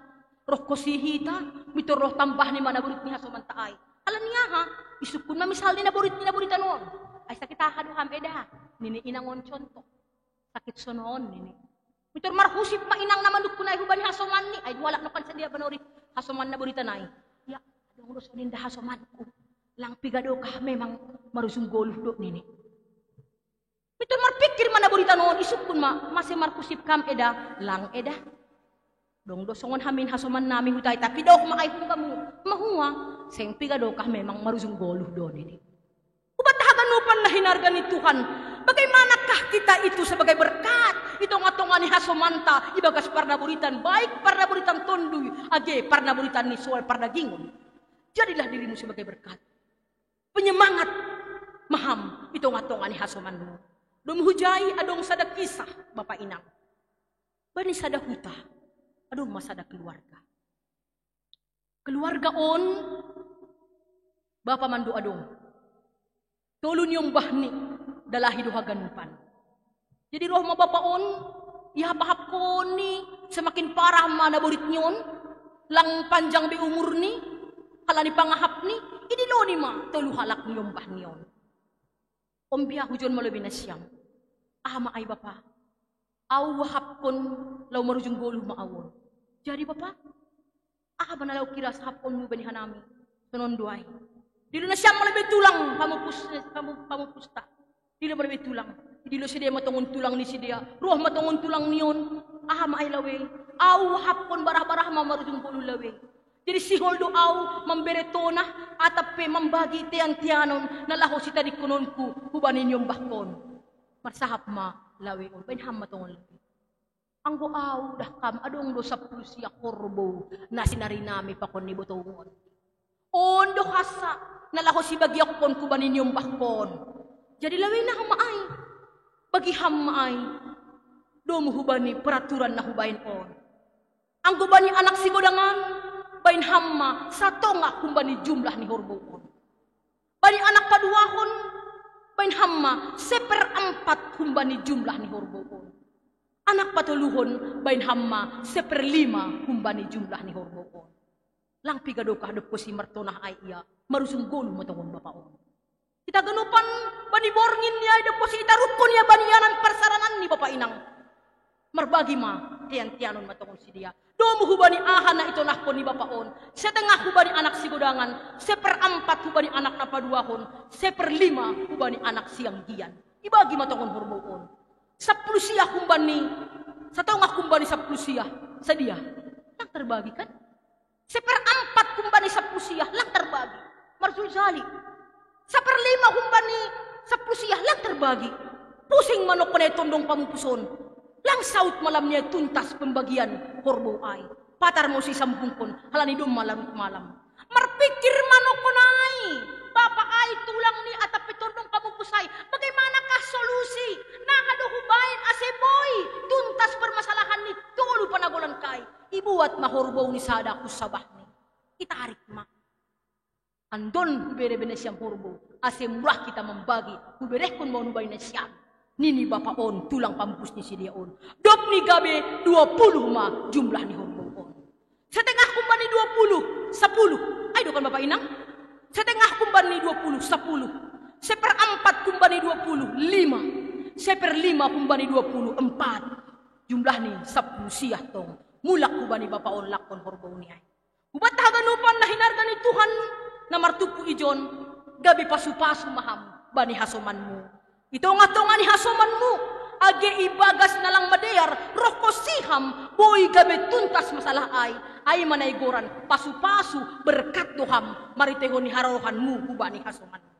Roh kosi hita, mitor roh tambah ni ma naborit ni hasomanta ai. Alani aha? Isungkun ma misal ni naborit ni naboritan on. Ai sakit aha do ham eda? Nini inang on contoh. Sakit sonon nini. Mitor marhusip ma inang na manungkun ai hubani hasomanni, ai dualak nokan sadia manori hasoman naboritan ai. Ya, adong do soninda hasomanku. Lang piga dokah memang marujung goluh do nini. Mitor marpikir ma naboritan on, isungkun ma, mase marhusip kam eda? Lang eda. Dong do songon hamin hasomannami huta i, tapi daoh ma ai humbamu. Mahua, seng piga dokah memang marujung goluh do nini. Ubat haganupan na hinarga ni Tuhan. Bagaimanakah kita itu sebagai berkat i tonga-tonga ni hasomanta ibagas parnaboritan, baik parnaboritan tonduy age parnaboritan ni soal pardagingon. Jadilah dirimu sebagai berkat. Penyemangat ma ham i tonga-tonga ni hasomanmu. Dong hujai adong sada kisah, bapa inang. Bani sada huta, adong ma sada keluarga. Keluarga on, bapa mando adong. Tolu niombah ni, dalahi do haganupan. Jadi roh ma bapa on, ihap-hapkon ni, semakin parah ma naborit ni on, lang panjang be umur ni, halani pangahap ni, idilo ni ma tolu halak niombah ni on. Ombia hujon ma lobi nasiam. Aha ma ai bapa? Au hapkon laho marujung goluh ma au on. Jadi bapa, aha ma na laho kira sahapkonmu bani hanami? Sonon do ai. Dilo nasiam ma lobi tulang pamupus, pamu, pamupusta. Dilo ma lobi tulang. Dilo sidea ma tongon tulang ni sidea. Roh ma tongon tulang ni on. Aha ma ai lawe? Au hapkon barah-barah ma marujung goluh lawe. Jadi sihol do au mambere tonah atap pe mambagi tean-teanon na laho sitadingkononku hubani niombahkon. Marsahap ma lawe on, baen ham ma tongon lawe. Anggo au dah kam adong do sampulu sia horbou na sinarinami pakon ni botoon. On do hansa na laho sibagianhon hubani niombahkon. Jadi lawe na ma ai, bagi ham ma ai. Domu hubani peraturan na hubaen on. Anggo bani anak sigodangan, baen ham ma satongah humbani jumlah ni horbou on. Bani anak paduahon, baen ham ma seperempat humbani jumlah ni horbou on. Anak patoluhon, baen ham ma seperlima humbani jumlah ni horbou on. Lang piga dokah dob hosi martonah ai ia, marujung goluh ma tongon bapa on. Hita ganupan bani borngin ni ai dob hosi itaruhkon ia bani ianan parsarangan ni bapa inang. Marbagi ma tean-teanon ma tongon sidea. Domu hubani aha na itonahkon ni bapa on. Setengah hubani anak sigodangan, seperempat hubani anak na paduahon, seperlima hubani anak sianggian. Ibagi ma tongon horbou on. Sampulu sia humbani, satongah humbani sampulu sia. Sadia? Lang tarbagi kan? Seperempat humbani sampulu sia, lang tarbagi. Marjuljali. Seperlima humbani sampulu sia, lang tarbagi. Pusing ma nongkon ai tondong pamupus on. Lang saut malam ni ai tuntas pembagian horbou ai. Patar ma muse isambungkon, halani domma larut malam. Marpikir ma nongkon ai. Bapa ai, tulang ni atap pe tondong pamupus ai. Bagaimanakah solusi? Na aha do hubaen ase boi tuntas permasalahan ni tolu panagolan kai. Ibuat ma horbou ni sada hunsabahni. Itarik ma. Andon hubere be nasiam horbou, ase murah hita mambagi, huberehkon ma on hubani nasiam. Nini bapa on, tulang pamupus ni sidea on. Dob ni gabe dua puluh ma jumlah ni horbou on. Setengah humbani dua puluh, sapuluh. Ai do kan bapa inang? Setengah humbani dua puluh, sapuluh. Seperempat humbani dua puluh, lima. Seperlima humbani dua puluh, empat. jumlah ni sapuluh siah tong mulak hubani bapa on lakkon horbo ni ai. Hubat haganupan na hinarga ni Tuhan na martumpu ijon, gabe pasu-pasu maham bani hasomanmu. I tonga-tonga ni hasomanmu, age i bagas na lang madear rohko siham, boi gabe tuntas masalah ai, ai manaigoran pasu-pasu berkat doham mariteho ni harorohanmu hubani hasomanmu.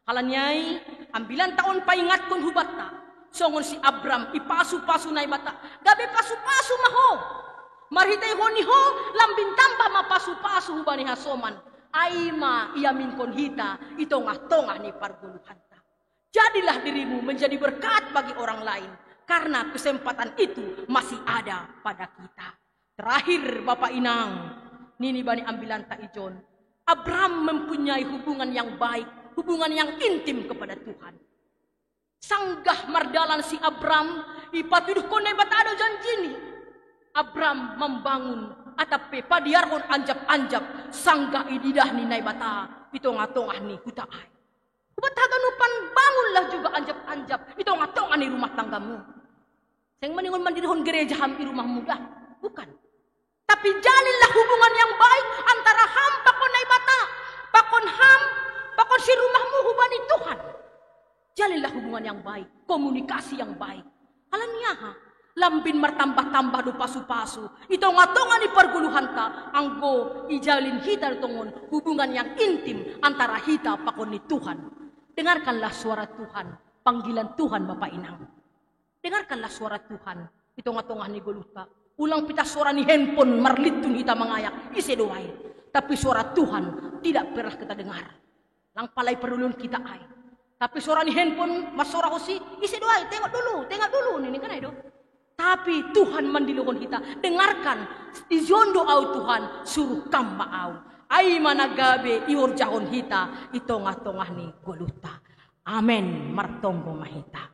Halani ai, ambilanta on paingatkon hubatta, songon si Abram i pasu-pasu Naibata, gabe pasu-pasu ma ho. Marhitei ho ni ho, lambin tambah ma pasu-pasu hubani hasoman, ai ma iaminkon hita i tongah-tongah ni pargoluhanta. Jadilah dirimu menjadi berkat bagi orang lain, karena kesempatan itu masih ada pada kita. Terakhir, Bapak Inang, nini bani ambilanta ijon, Abram mempunyai hubungan yang baik, hubungan yang intim kepada Tuhan. Sanggah mardalan si Abram, ipatuduhkon Naibata do janjini. Abram membangun atap pe padiarhon anjap-anjap sanggah ididah ni Naibata i tongah-tongah ni huta ai. Hubat haganupan bangunlah juga anjap-anjap i tongah-tongah ni rumah tanggamu. Seng maningon mandirihon gereja ham i rumahmu da. Bukan. Tapi jalinlah hubungan yang baik antara ham pakon Naibata, pakon ham, pakon si rumahmu hubani Tuhan. Jalinlah hubungan yang baik, komunikasi yang baik. Halani aha? Lambin martambah-tambah do pasu-pasu i tongah-tongah ni pargoluhanta, anggo ijalin hita do tongon hubungan yang intim antara hita pakon ni Tuhan. Dengarkanlah suara Tuhan, panggilan Tuhan, Bapak Inang. Dengarkanlah suara Tuhan i tongah-tongah ni goluhta. Ulang pita suara ni handphone marlintun hita mangayak, ise do ai. Tapi suara Tuhan tidak pernah kita dengar. Lang pala i parlulun kita ai. Tapi suara ni handphone, mas suara hosi, ise do ai, tengok dulu, tengok dulu, nini kan ai do. Tapi Tuhan mandilohon hita, dengarkan, ijon do au Tuhan, suruh kam ma au. Ai ma na gabe ihorjahon hita i tongah-tongah ni goluhta. Amen. Martonggo ma hita.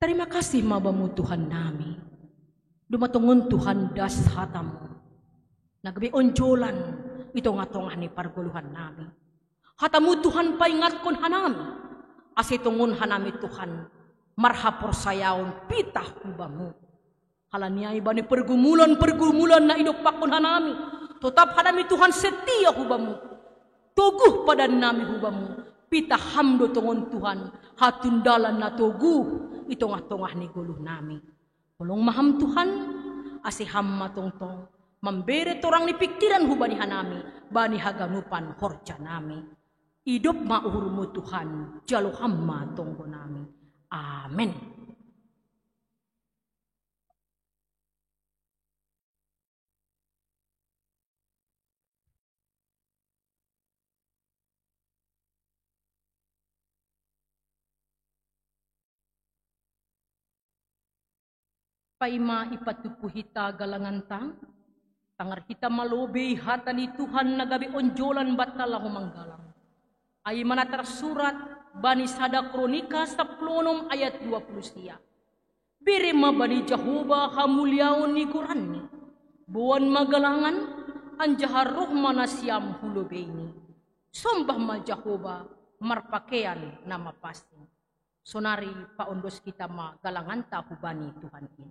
Terima kasih ma Bamu Tuhan nami. Duma tongon Tuhan das hatamu na gabe onjolan i tongah-tongah ni pargoluhan nami. Hatamu Tuhan paingatkon hanami, ase tongon hanami Tuhan marhaporsayaon pitah hu Bamu. Halani ai bani pergumulan-pergumulan na idompakkon hanami, totap hanami Tuhan setia hu Bamu. Toguh padan nami hu Bamu, pitah Ham do tongon Tuhan, hatundalan na toguh i tongah-tongah ni goluh nami. Holong ma Ham Tuhan, ase Ham ma tongtong mambere torang ni pingkiran hubani hanami, bani haganupan horja nami. Idop ma uhurmu Tuhan, jalo Ham ma tonggo nami. Amen. Paima ipatumpu hita galanganta, tangar hita ma lobei hata ni Tuhan na gabe onjolan banta laho manggalang. Ai ma na tarsurat bani sada Kronika sampulu onom ayat dua puluh sia. Bere ma bani Jahowa hamuliaon ni goranni. Boan ma galangan, anjaha roh ma nasiam hu lobeini. Sombah ma Jahowa, marpakean na mapansing. Sonari paondos hita ma galanganta hubani Tuhan i.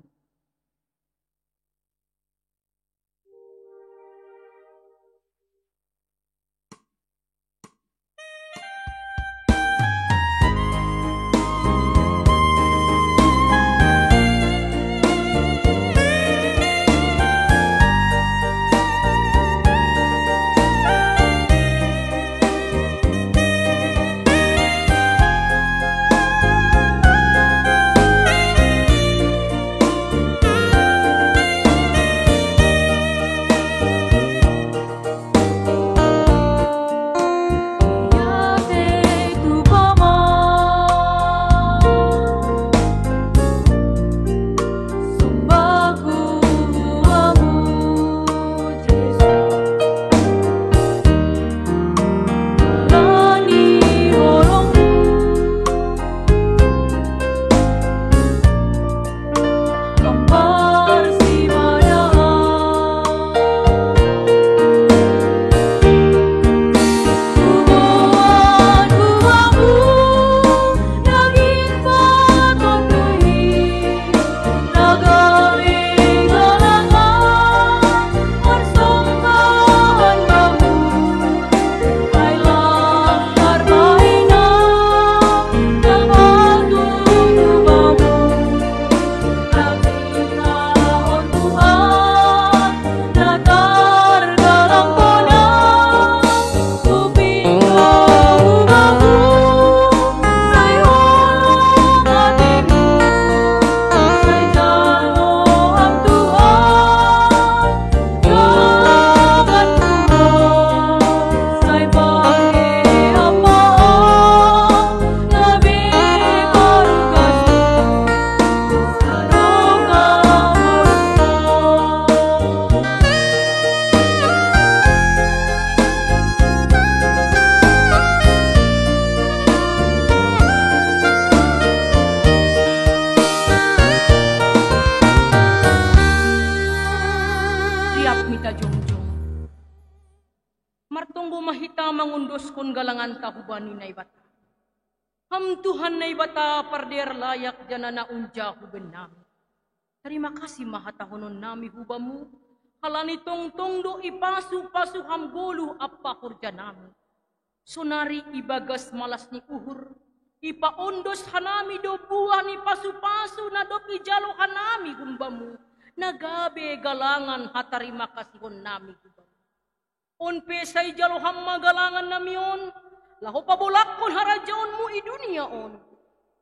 mangondoskon galanganta hubani Naibata. Ham Tuhan Naibata pardear layak janah na unja huben nami. Tarima kasih ma hatahonon nami hubamu, halani tongtong do ipasu-pasu ham goluh ampa horja nami. Sonari ibagas malas ni uhur, ipaondos hanami do buah ni pasu-pasu na dob ijalo hanami humbamu, na gabe galangan hatarima kasihon nami hubamu. On pe sai jalo ham ma galangan nami on, laho pabolakkon harajaonmu i dunia on.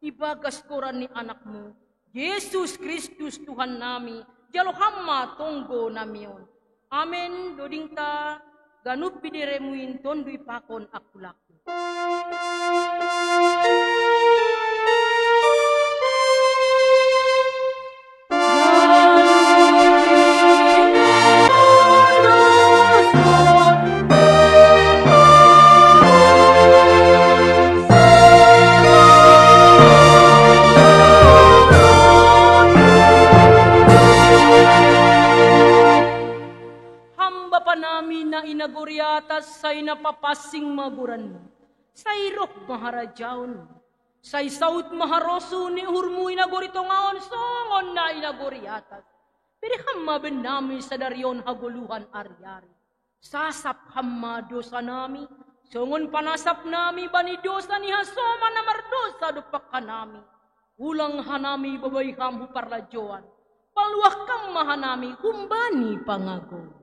Ibagas goran ni anakmu, Jesus Kristus Tuhan nami, jalo ham ma tonggo nami on. Amen, dodingta, ganup bideremu in tonduy pakon angkulaku. Ham Bapa nami na i nagori atas, sai na papansing ma goranmu, sai roh ma harajaonmu, sai saut ma harosuh ni uhurmu i nagori tonga on songon na i nagori atas. Bere ham ma bennami sadari on hagoluhan ari-ari. Sasap ham ma dosa nami, songon panasap nami bani dosa ni hasoman na mardosa dompak hanami. Ulang hanami babai ham hu parlajouan, paluah kam ma hanami humbani pangago.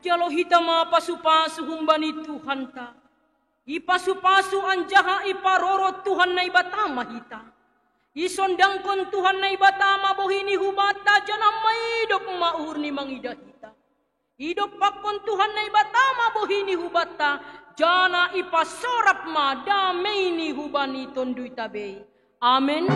Jalo hita ma pasu-pasu humbani Tuhanta. Ipasu-pasu anjaha iparorot Tuhan Naibata ma hita. Isondangkon Tuhan Naibata ma bohi ni hubanta, janah maidop ma uhur ni mangidah hita. Idompakkon Tuhan Naibata ma bohi ni hubanta, janah ipasorap ma damei ni hubani tonduyta bei. Amen.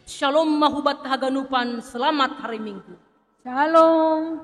Shalom ma hubanta haganupan, selamat hari Minggu. Shalom.